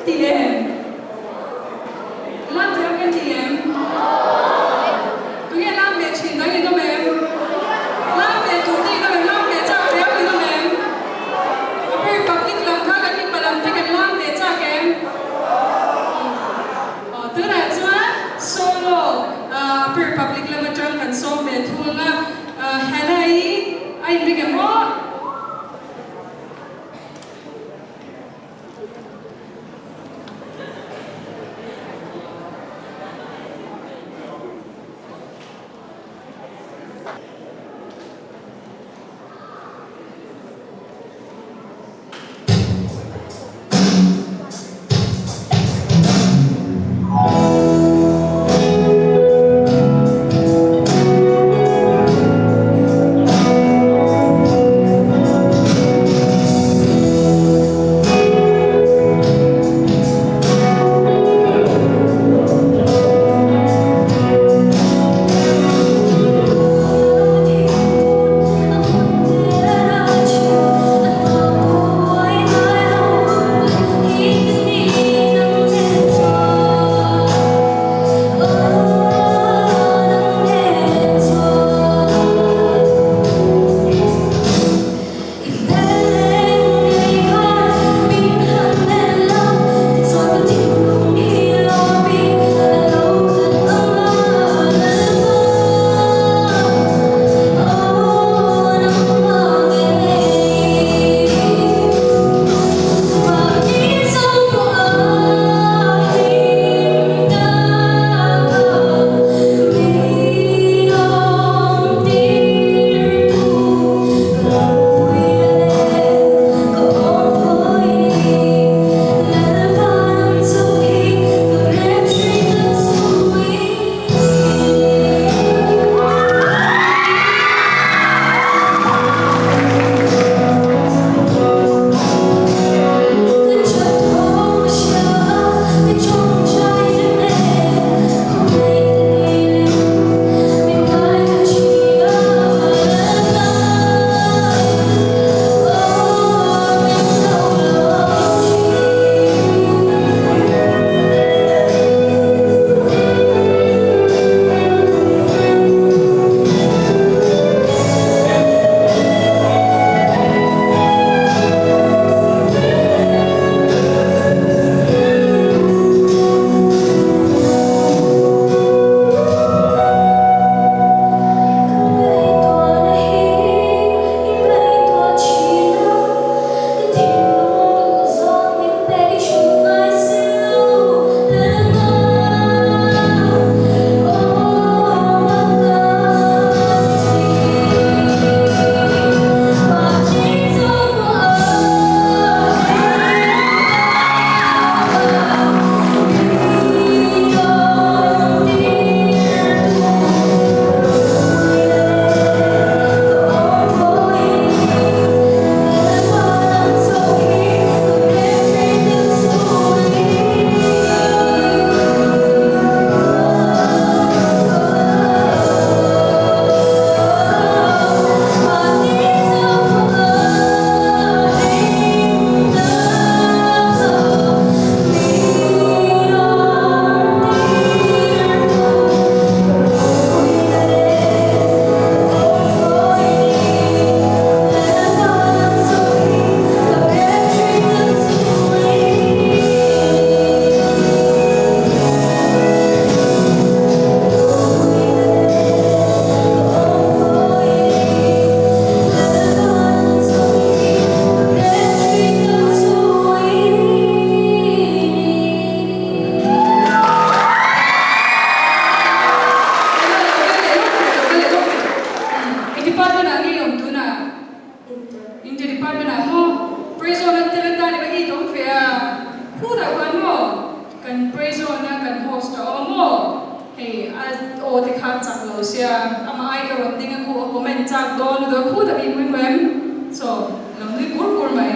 Ti em? Lam thiam kan ti em? Tunge lam ve thin dang in awm em? Lam ve tur te in awm em? Lam ve chak riau in awm em? Upper Republic lam kha kan mipa lam te kan lam ve chak em? Aw tunah chuan solo Upper Republic lam atang kan sawm ve thung a, Hannah-i a inring em aw? chak dawn lutuk a, khutah i pui em? Saw lo nui kur kur mai.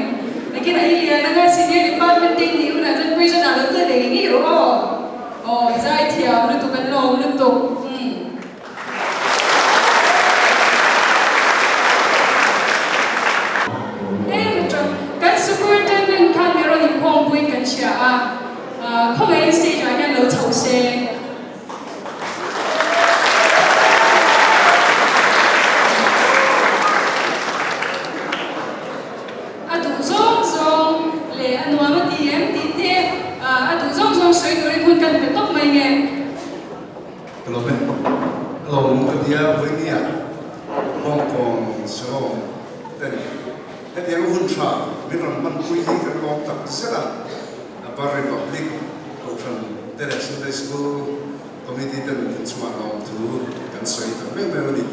Nakin a i lian anga senior department te i nih hunah chuan prison ah lo tel leh ngei ngei rawh aw. Aw zaithiam lutuk an lawm lutuk. Umm. Hei chuan kan Superintendent khan mi rawn inkhawmpui kan hria a, khawngaihin stage ah hian lo chho se. A duh zawng zawng leh a nuam a ti em tih te a duh zawng zawng sawi turin hun kan pe tawp mai nge. Ka lawm e. Ka lawm ka tia vawinia Hong Kong Shalom ten hetiang hun tha min rawn hmanpui hi kan lawm tak zet a, Upper Republic Kohhran te leh Sunday School Committee ten in chungah lawm thu kan sawi tak meuh meuh a ni.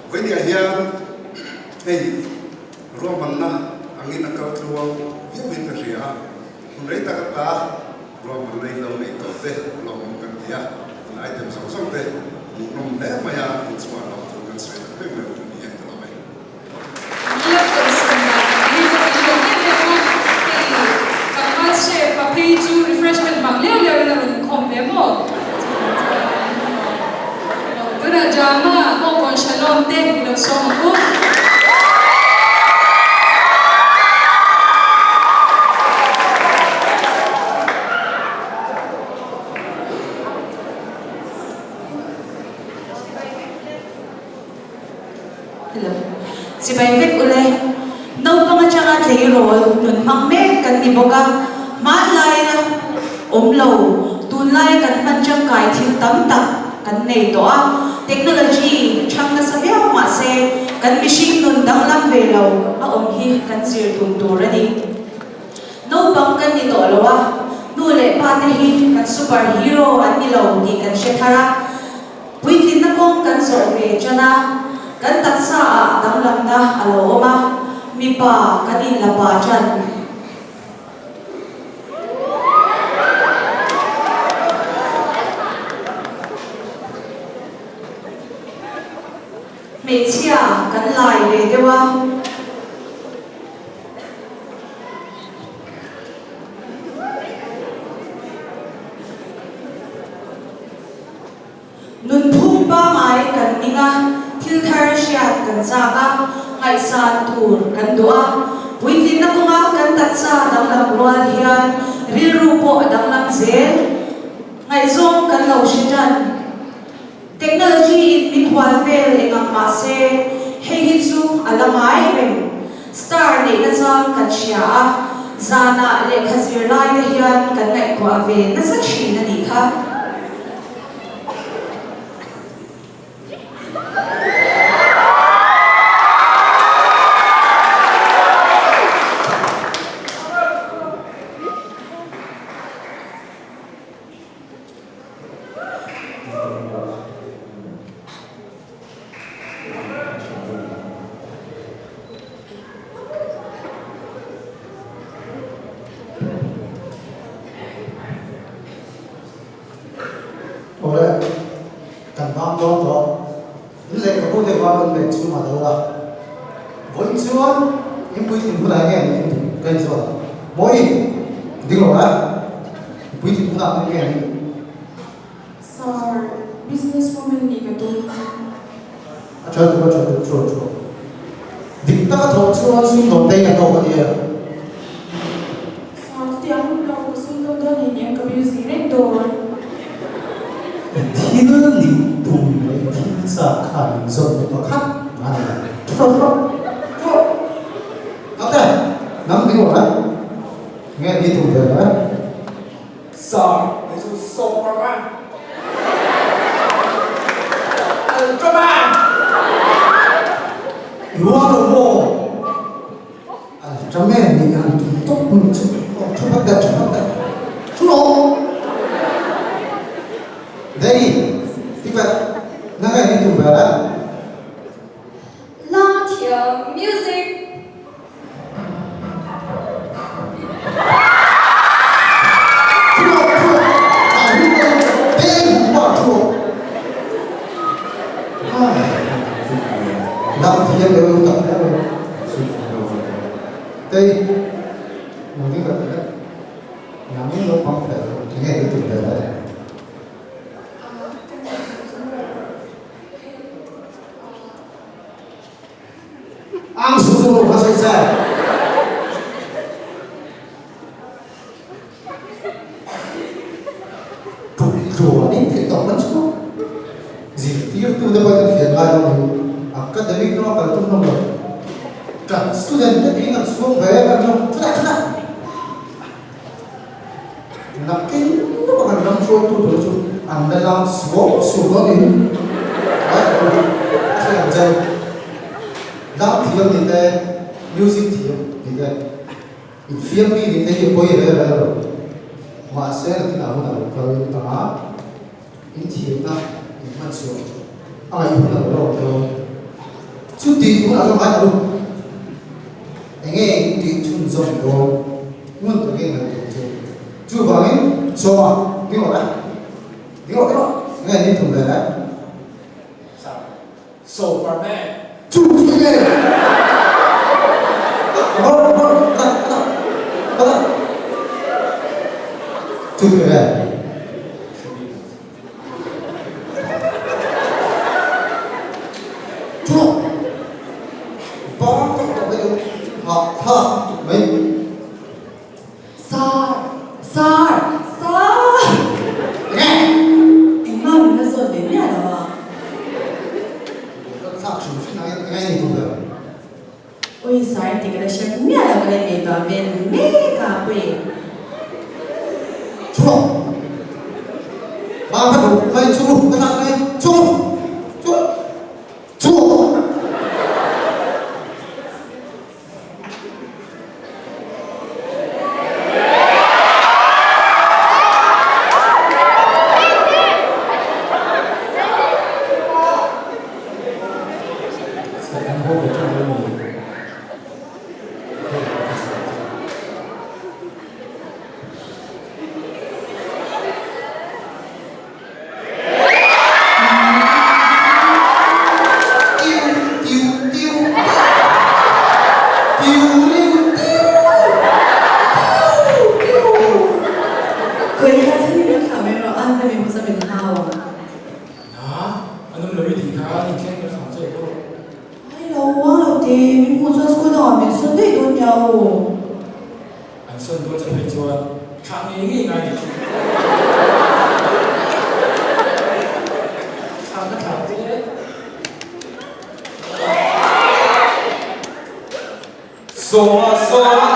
Vawinia hian hei ruahmanna angin a kal tluang viauin ka hria a, hun rei tak ata Ruahmanna in lo neih tawh te lawmawm kan ti a, in item zawng zawng te hmuhnawm hle mai a, in chungah lawm thu kan sawi tak meuh meuh a ni e ka lawm e. Nia kawlhsan dan ang hi ka ti lo em em a, hei tlangval chef pa phei chu refreshment vang liau liau in a rawn inkhawm ve maw? Chuan tunah drama Bawngkawn Shalom te i lo sawm ang u. Hello. Chibai vek ule. Naupang atanga tleirawl nun hmang mek kan ni bawk a, hmanlaia awm lo, tunlaia kan hman tangkai thil tam tak kan nei tawh a, technology thang nasa viau mahse kan mihring nun danglam ve lo a awm hi kan zir tum tur a ni. Naupang kan ni tawh lo a, nu leh pa te hi kan super hero an ni lo tih kan hre thar a, puitlinna kawng kan zawh ve tan a, kan taksa ah danglamna a lo awm a, mipa kan inla pa tan. Hmeichhia kan lai ve deuh a. Nunphung pangngai kan ning a, thil thar hriat kan chak a, ngaihsan tur kan duh a. Puitlinna kawnga kan taksa danglam rual hian rilru pawh a danglam zel. Ngaihzawng kan lo hre tan. Technology in min hual vel eng ang mah se, hei hi chu a la ngai reng. Star neihna chang kan hria a, zanah lehkha zir lai te hian kan ngaihtuah ve nasa thin a nih kha. Awle, kan bang dawn tawh. In lehkhabu te kha kan bag chhungah lo la. Vawiin chuan in puitling hunah nge ni in duh ka inzawt ang. Mawi, ding lo la. In puitling hunah nge ni in duh. Sir, business woman nih ka tum. A tha tuk, a tha tuk, thu thu. Dik taka thawh chuan sumdawng te hi a tawk a nia. Sir, chutiang hun lo ka sumdawng dawn nih nen ka busy reng dawn. I thil nih tum leh i thil chak khan in zawm leh pakhat mah a ni lo. Thu thu thu. Ate, nang ding rawh le. Nge ni tum ve le. Sir, hei chu Superman. Ultraman! I rual lo maw? Ultraman nih han tum tawp mai chu. Aw, thu phat deuh, thu phat deuh. Thu rawh! Daddy, tikhat, nang hian i tum ve la? La thiam music. naupang fel enge i tum ve le? Ang su chu kha sawi che. Kum tluanin theih tawp an chu zirtirtu te pawhin an fian ngai lo ni. Academic lama kal tum hlawm lo. Kan student te tiin an chhuang ve em em lo. Chutah chutah nakin lawka kan ram hruaitu tur chu an la lam suau suau dawn niin a hre ang che. Dam thiam ni te, music thiam ni te. Infiam mi nih te hi a pawi rel rel lo. Mahse nakinah hun a lo kal ang a, inthiamna inhman chhuah a ngaih hun a lo la awm dawn. Chuti hunah chuan ngai ru, enge in tih chhunzawm dawn ngun takin ngaihtuah chu. Chuvangin Sawma, ding rawh le, ding rawh ding rawh, enge an inthum ve le? Superman. Chu chu nge? Bawr bawr ta ta ta Chu chu nge? Chu Bang tak tak mai ha tha tuk mai. Sir! Sir! Sir! Enge? Engmah min la zawt ve miah lo a. Ka thlak hrim hrim ang eng enge ni tur ber? Ui Sir engti ka la hre miah lo ka la inngei tawh vel mek a pui. Chhuak! Bang ka duh mai chu ka thlak mai chu chu chhuak! Tiu tiu tiu tiu riu tiu tiu tiu. Khawi kha thil min thlah mai rawh an ka mi hmasa min hau ang. Na, an awm lo i tih kha an inthleng ka thlah che pawh. Ai lo uang lo te, min hmuh chuan school dangah min sawn daih dawn nia aw. An sawn dawn che phei chuan thlah ngei ngei ngai ni. Thlah ka thlah che. Sawma sawma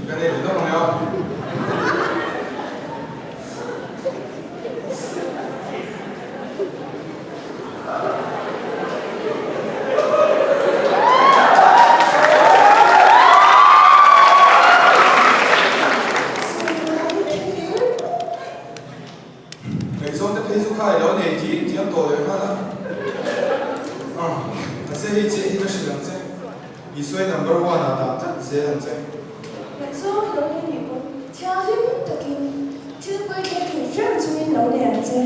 Ka nei leh deuh ang e aw. Ngaihzawn te phei chu kha i lo nei tih in tiam tawh leh nghal a. Ah, mahse hei chiah hi ka hrilh ang che. Isua i number one ah dah tlat zel ang che. Ngaihzawn i lo nei nih pawh thianghlim takin thil pawi thleng thei reng chungin lo nei ang che.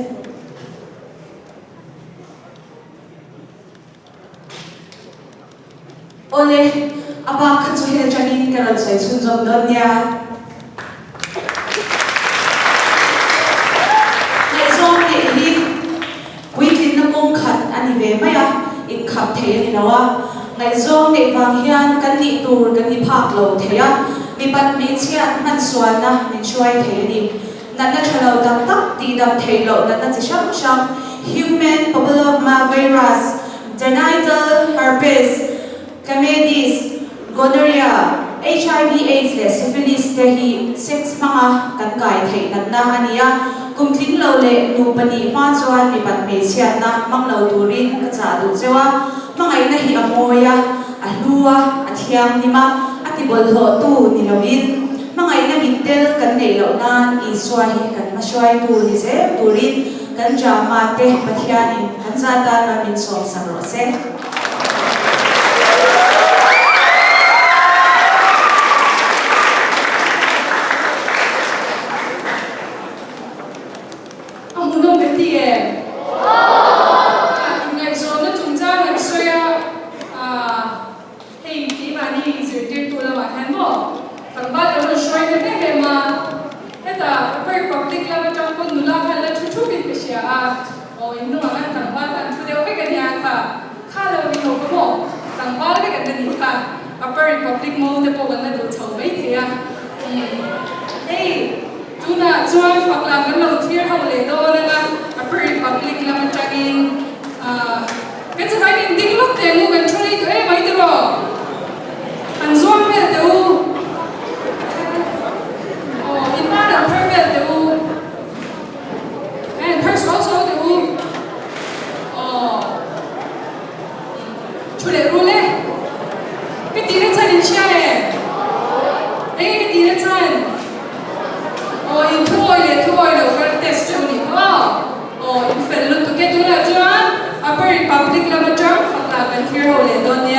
Awle, a bak kha chu hel atangin ka rawn sawi chhunzawm dawn nia. Ngaihzawng tih hi puitlinna kawng khat a ni ve mai a, inkhap thei a ni lo a. Ngaihzawng neih vang hian kan nih tur kan ni phak lo thei a, mipat hmeichhiat hmansualna min hruai thei a ni. Natna tha lo tak tak tihdam theih loh natna chi hrang hrang, Human Papilloma Virus, Genital Herpes, Chlamydia, Gonorrhea, HIV Aids leh Syphilis te hi sex hmanga kan kai theih natna a ni a. Kum tling lo leh nupa nih hma chuan mipat hmeichhiatna hmang lo turin ka chah duh cheu a. Hmangaihna hi a mawi a, a hlu a, a thianghlim a, a ti bawlhhlawhtu ni lovin, hmangaihna mittel kan neih loh nan Isua hi kan hmahruaitu ni zel turin kan drama te Pathianin kan za tan a min sawmsak rawh se. A hmuhnawm kan ti em? Aw! Inngaihzawnna chungchang an sawi a, aah hei keimahni zirtirtu lamah hian maw tlangval kan rawn hruai hnem em em a, hetah Upper Republic lam atang pawn nula khan la thu thup in ka hria a, aw in hnungah khan tlangval kha an thu deuh vek a nia kha, kha lo ni ho ka maw tlangval vek an la nih kha, Upper Republic mo te pawh kan la duh chho maithei a, umm hei. Tunah chuan fak lam kan lo thlir ho leh dawn anga Upper Republic lam atangin kan chawhai min ding lawk teh ang u, kan thu rei tawh em mai tiraw? Han zuam vel teh u, aw in hma lo phar vel teh u, en phar suau suau teh u, aw thu leh rul e, ka tihna chhan in hria em? Enge ka tihna chhan? Aw in thuawi leh thuawi lo kar test cheu nih kha aw. Aw in fel lutuk e tunah chuan Upper Republic lam atang fakna kan thlir ho leh dawn nia.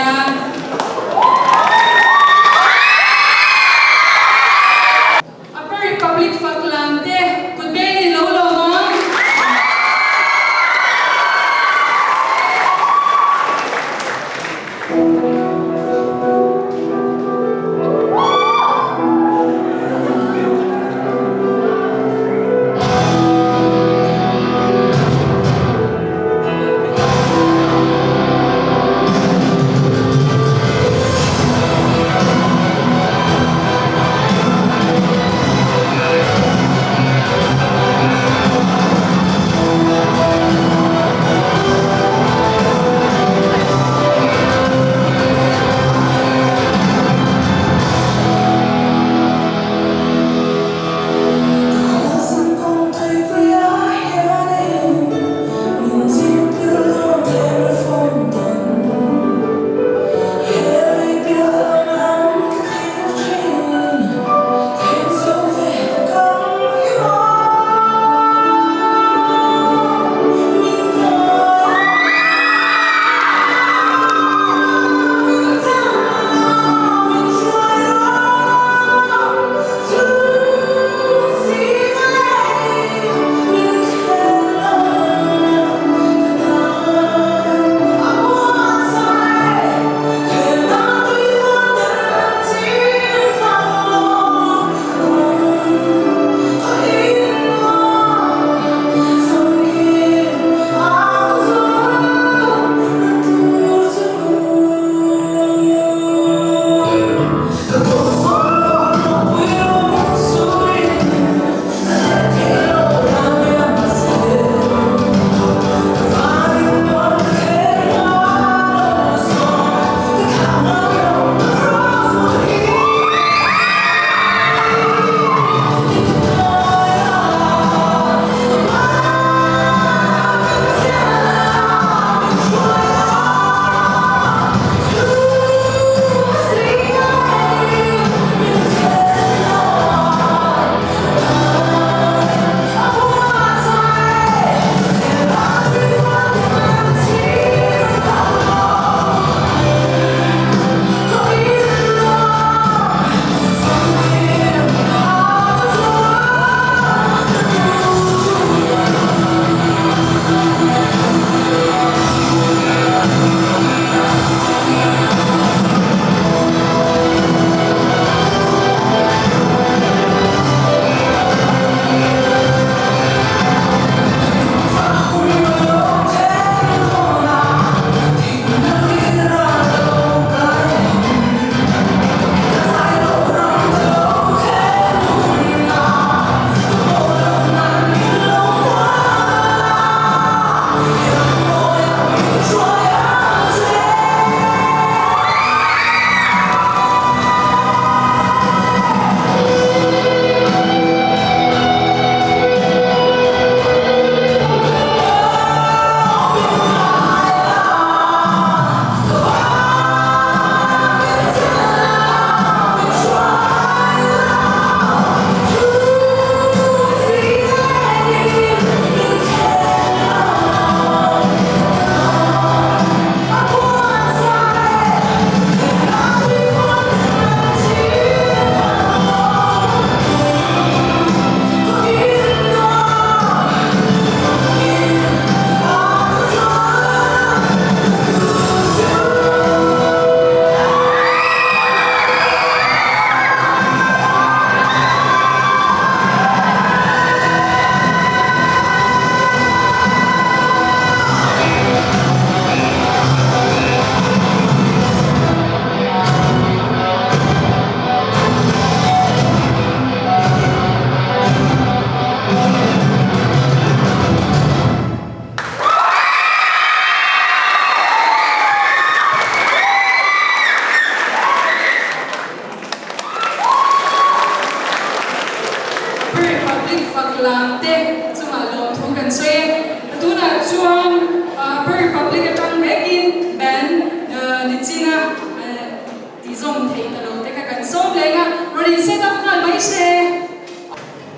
Zawm thei ta lo te kha kan sawm leng a, rawn in set up nghal mai se.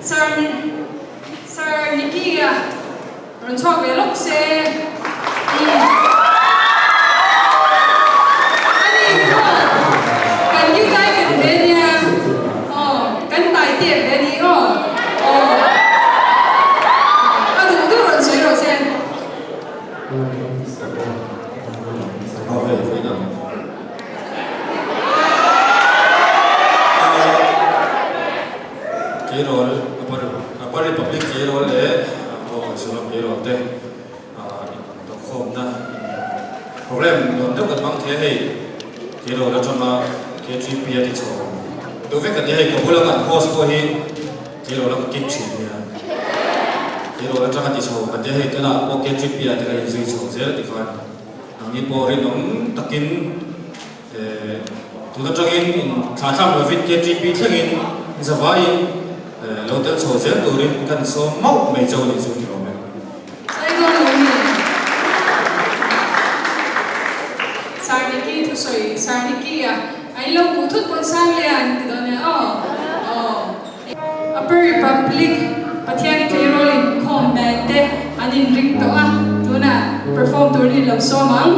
Sir Sir Nicky a rawn chhuak ve lawk se. Ani maw kan new tai ken ve nia aw kan tai tep ve ni aw aw a duh duh rawn sawi rawh se. Keirawl Upper Republic Keirawl leh Bawngkawn Sawlam Keirawl te intawhkhawmna program nuam deuh kan hmang thei a hei Keirawl atanga KTP a ti chho deuh vek a ni a hei ka bula kan host pawh hi Keirawl a ka kik thin nia Keirawl atanga ti chho kan tia hei tunah pawh KTP ah te kan inzui chho zel a ti khan Nangni pawh rinawm takin tun atangin in thlahthlak lovin KTP thlengin zavaiin lo tel chho zel turin kan sawm mauh mai chauh a nih chu ti lawm e. Saizawn lo mi Sarniki thusawi Sarniki a a in lo hmuh thut pawn sang le an ti dawn e aw aw. Upper Republic Pathian tleirawl inkhawm band te an inring tawh a, tunah perform turin in lo sawm ang.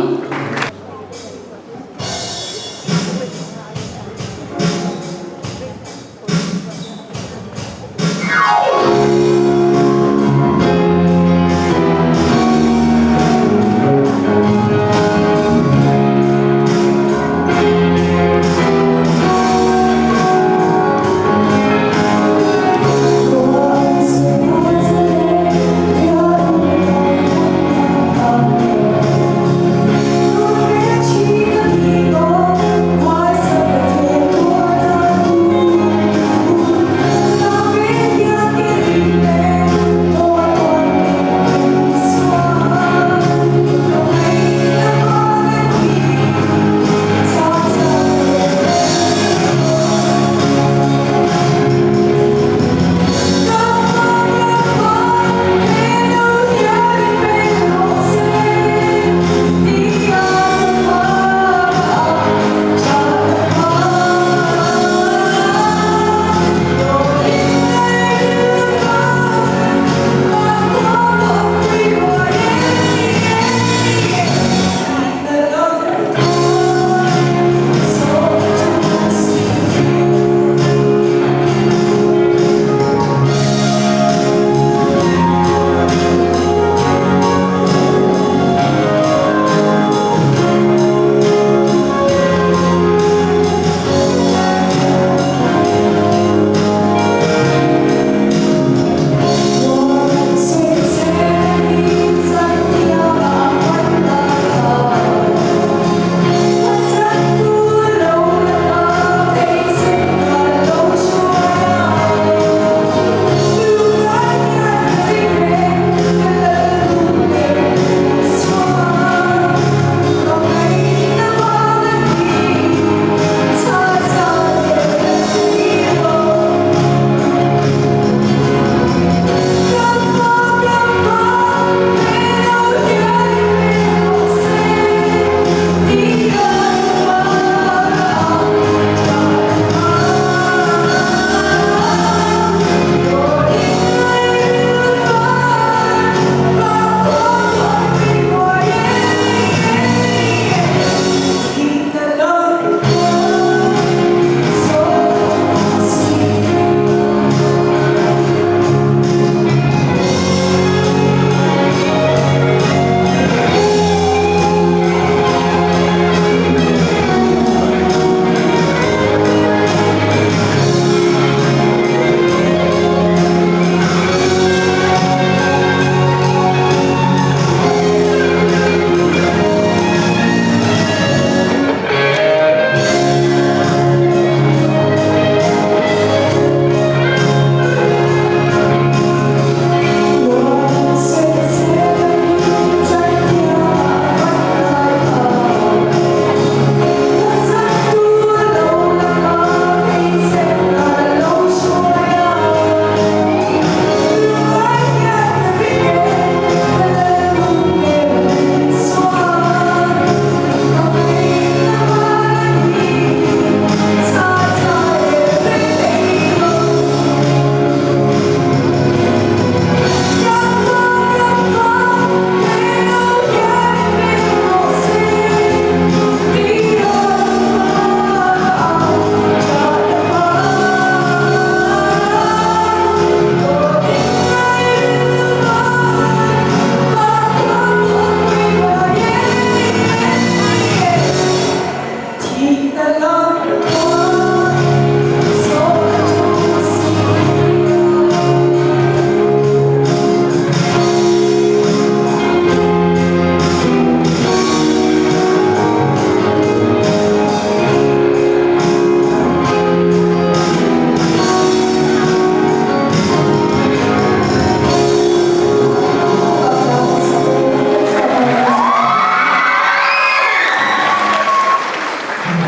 Upper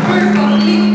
Republic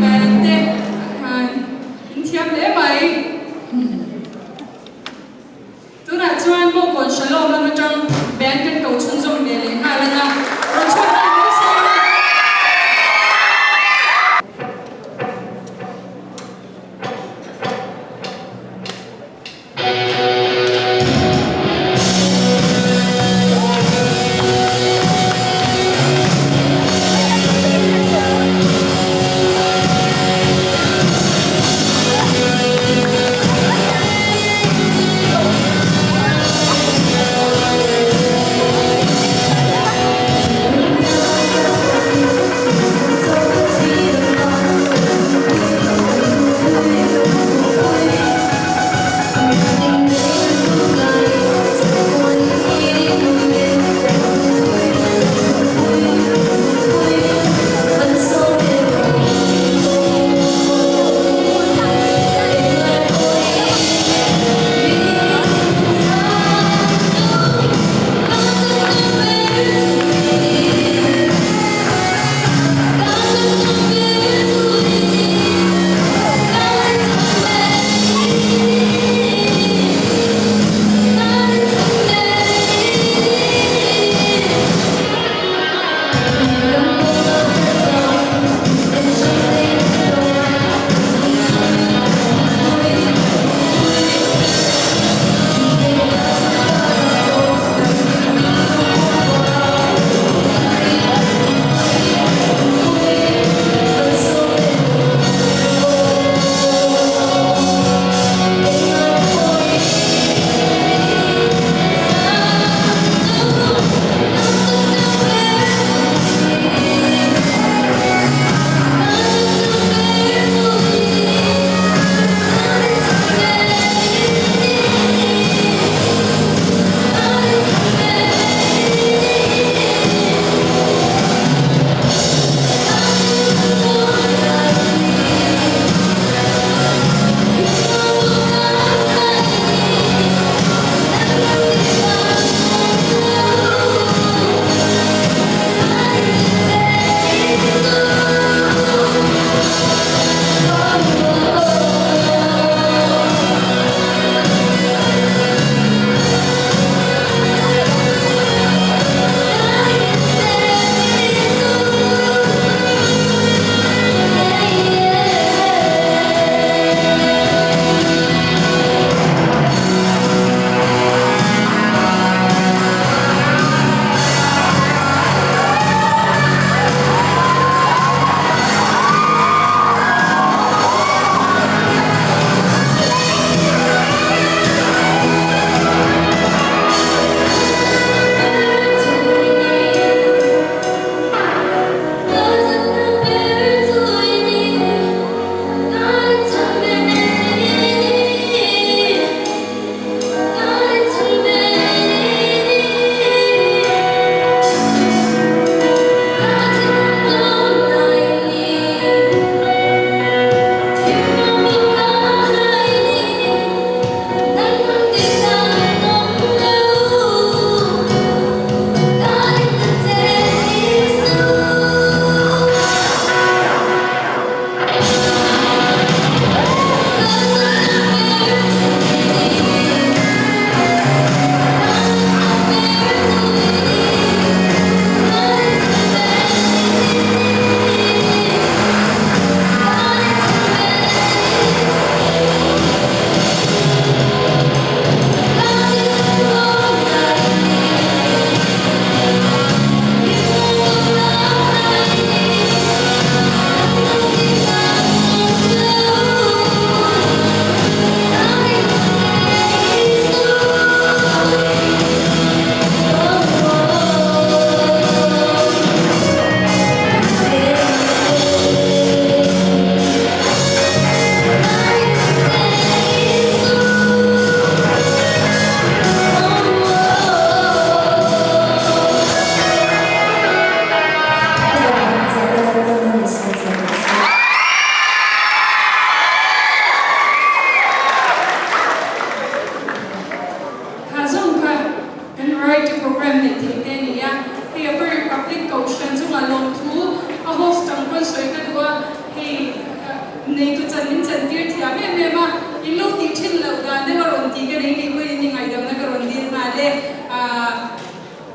em em a, in lo tih thin loh dan deuh a rawn tih ka nei nih pawhin i ngaihdamna ka rawn dil nghal e.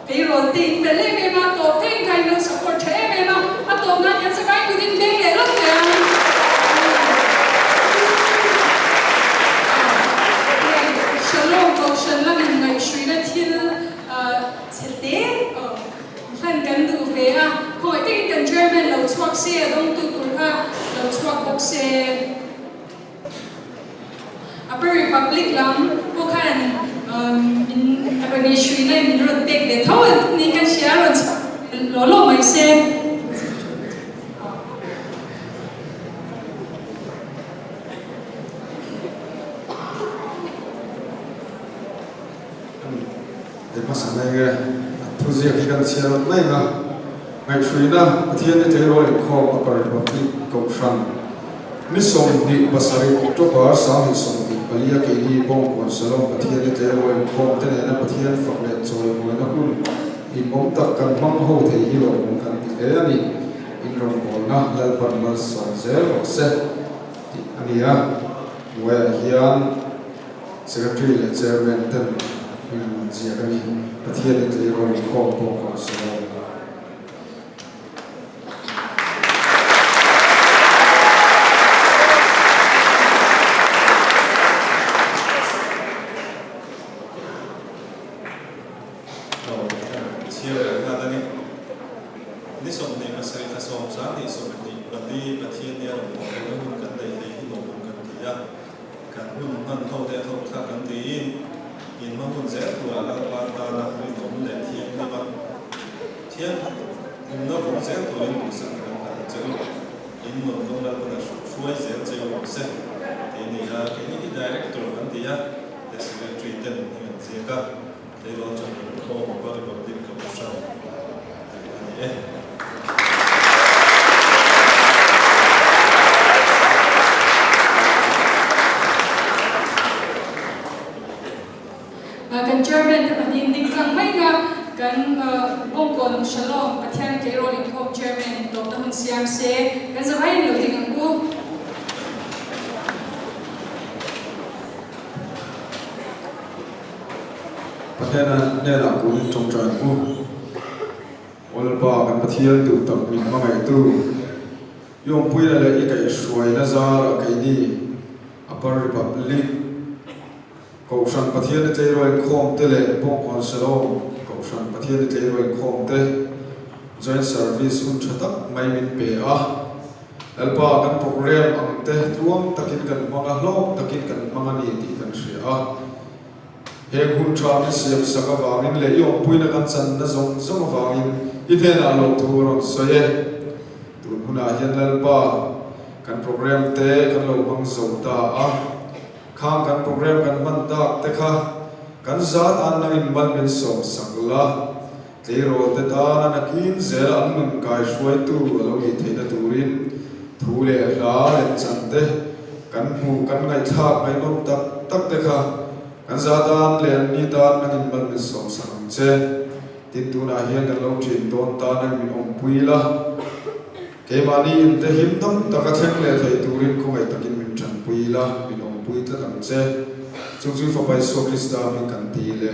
Tleirawl te in fel em em a, tawp theihin kha in lo support tha em em a, a tawp nan hian sakai kut in beng leh lawk teh ang. Shalom Kohhran lamin ngaihhruina thil chhe te hlan kan duh ve a, khawngaih takin kan chairman lo chhuak se, a dawngtu tur kha lo chhuak bawk se. Upper Republic lam pawh khan min rawn inhruina in min rawn pek ve tho a ni kan hria a rawn chhuak law law mai se. He hmasa mai nge a thuziak hi kan chhiar mai ang a, ngaihhruina Pathian ni tleirawl inkhawm Upper Republic Kohhran ni 27 October 2024 a keini Bawngkawn Shalom Pathian ni tleirawl inkhawm te nena Pathian fak leh chawimuaina hun hlimawm tak kan hmang ho thei hi lawmawm kan ti hle a ni. Inrawngbawlna Lalpan malsawm zel rawh se tih a ni a, hnuaiah hian Secretary leh Chairman ten hming an ziak a ni. Pathian in tleirawl inkhawm pawh ka rawn sawi lo. Chhiar leh nghal a ni. Ni 27 thla sawm 24 Pathian nia rawn thawh hun kan neih hlei hi lawmawm kan ti a. Kan hun hman ho te thawk thlak kan tiin in hma hun zel turah Lalpa tana rinawm leh thianghlim a thian humna vawng zel turin duhsakna kan hlan ang che u. In nun kawng Lalpana hruai zel che u rawh se tih a ni a, keini hi Director kan ti a, the Secretary ten hming an ziak a, Tleirawl chuan Inkhawm Upper Republic Kohhran tih a ni e. Kan Chairman te pahnih ding tlang mai nga kan Bawngkawn Shalom Pathian Tleirawl Inkhawm Chairman tawpna hun siam se kan zavaiin lo ding ang u. Pathian hnenah kunin tawngtai ang u. Aw Lalpa, kan Pathian duh tak min hmangaihtu, i awmpuina leh i kaihhruaina zarah keini Upper Republic Kohhran Pathian i tleiraw inkhawm te leh Bawngkawn Shalom Kohhran Pathian i tleiraw inkhawm te Joint Service hun tha tak mai min pe a. Lalpa, kan program ang te tluang takin kan hmang a, hlawk takin kan hmang a ni tih kan hria a. Heng hun tha min siam sak avangin leh i awmpuina kan channa zawng zawng avangin i hnenah lawmthu a rawn sawi e. Tun hunah hian Lalpa, kan program te kan lo hmang zo ta a, khang kan program kan hman tak te kha kan zat an nangin mal min sawm sak la, tleirawl te tana nakin zel an nun kai hruaitu a lo nih theihna turin thu leh hla lemchan te kan hmuh kan ngaihthlak ngaihnawm tak tak te kha kan za tan leh an ni tan nangin mal min sawm sak ang che. Tin tunah hian kan lo ṭin dawn ta nang min awmpui la, keimahni inte him dam taka thleng leh thei turin khawngaih takin min ṭanpui la, min awmpui tlat ang che. Chung chu Fapa Isua Krista hming kan ti le.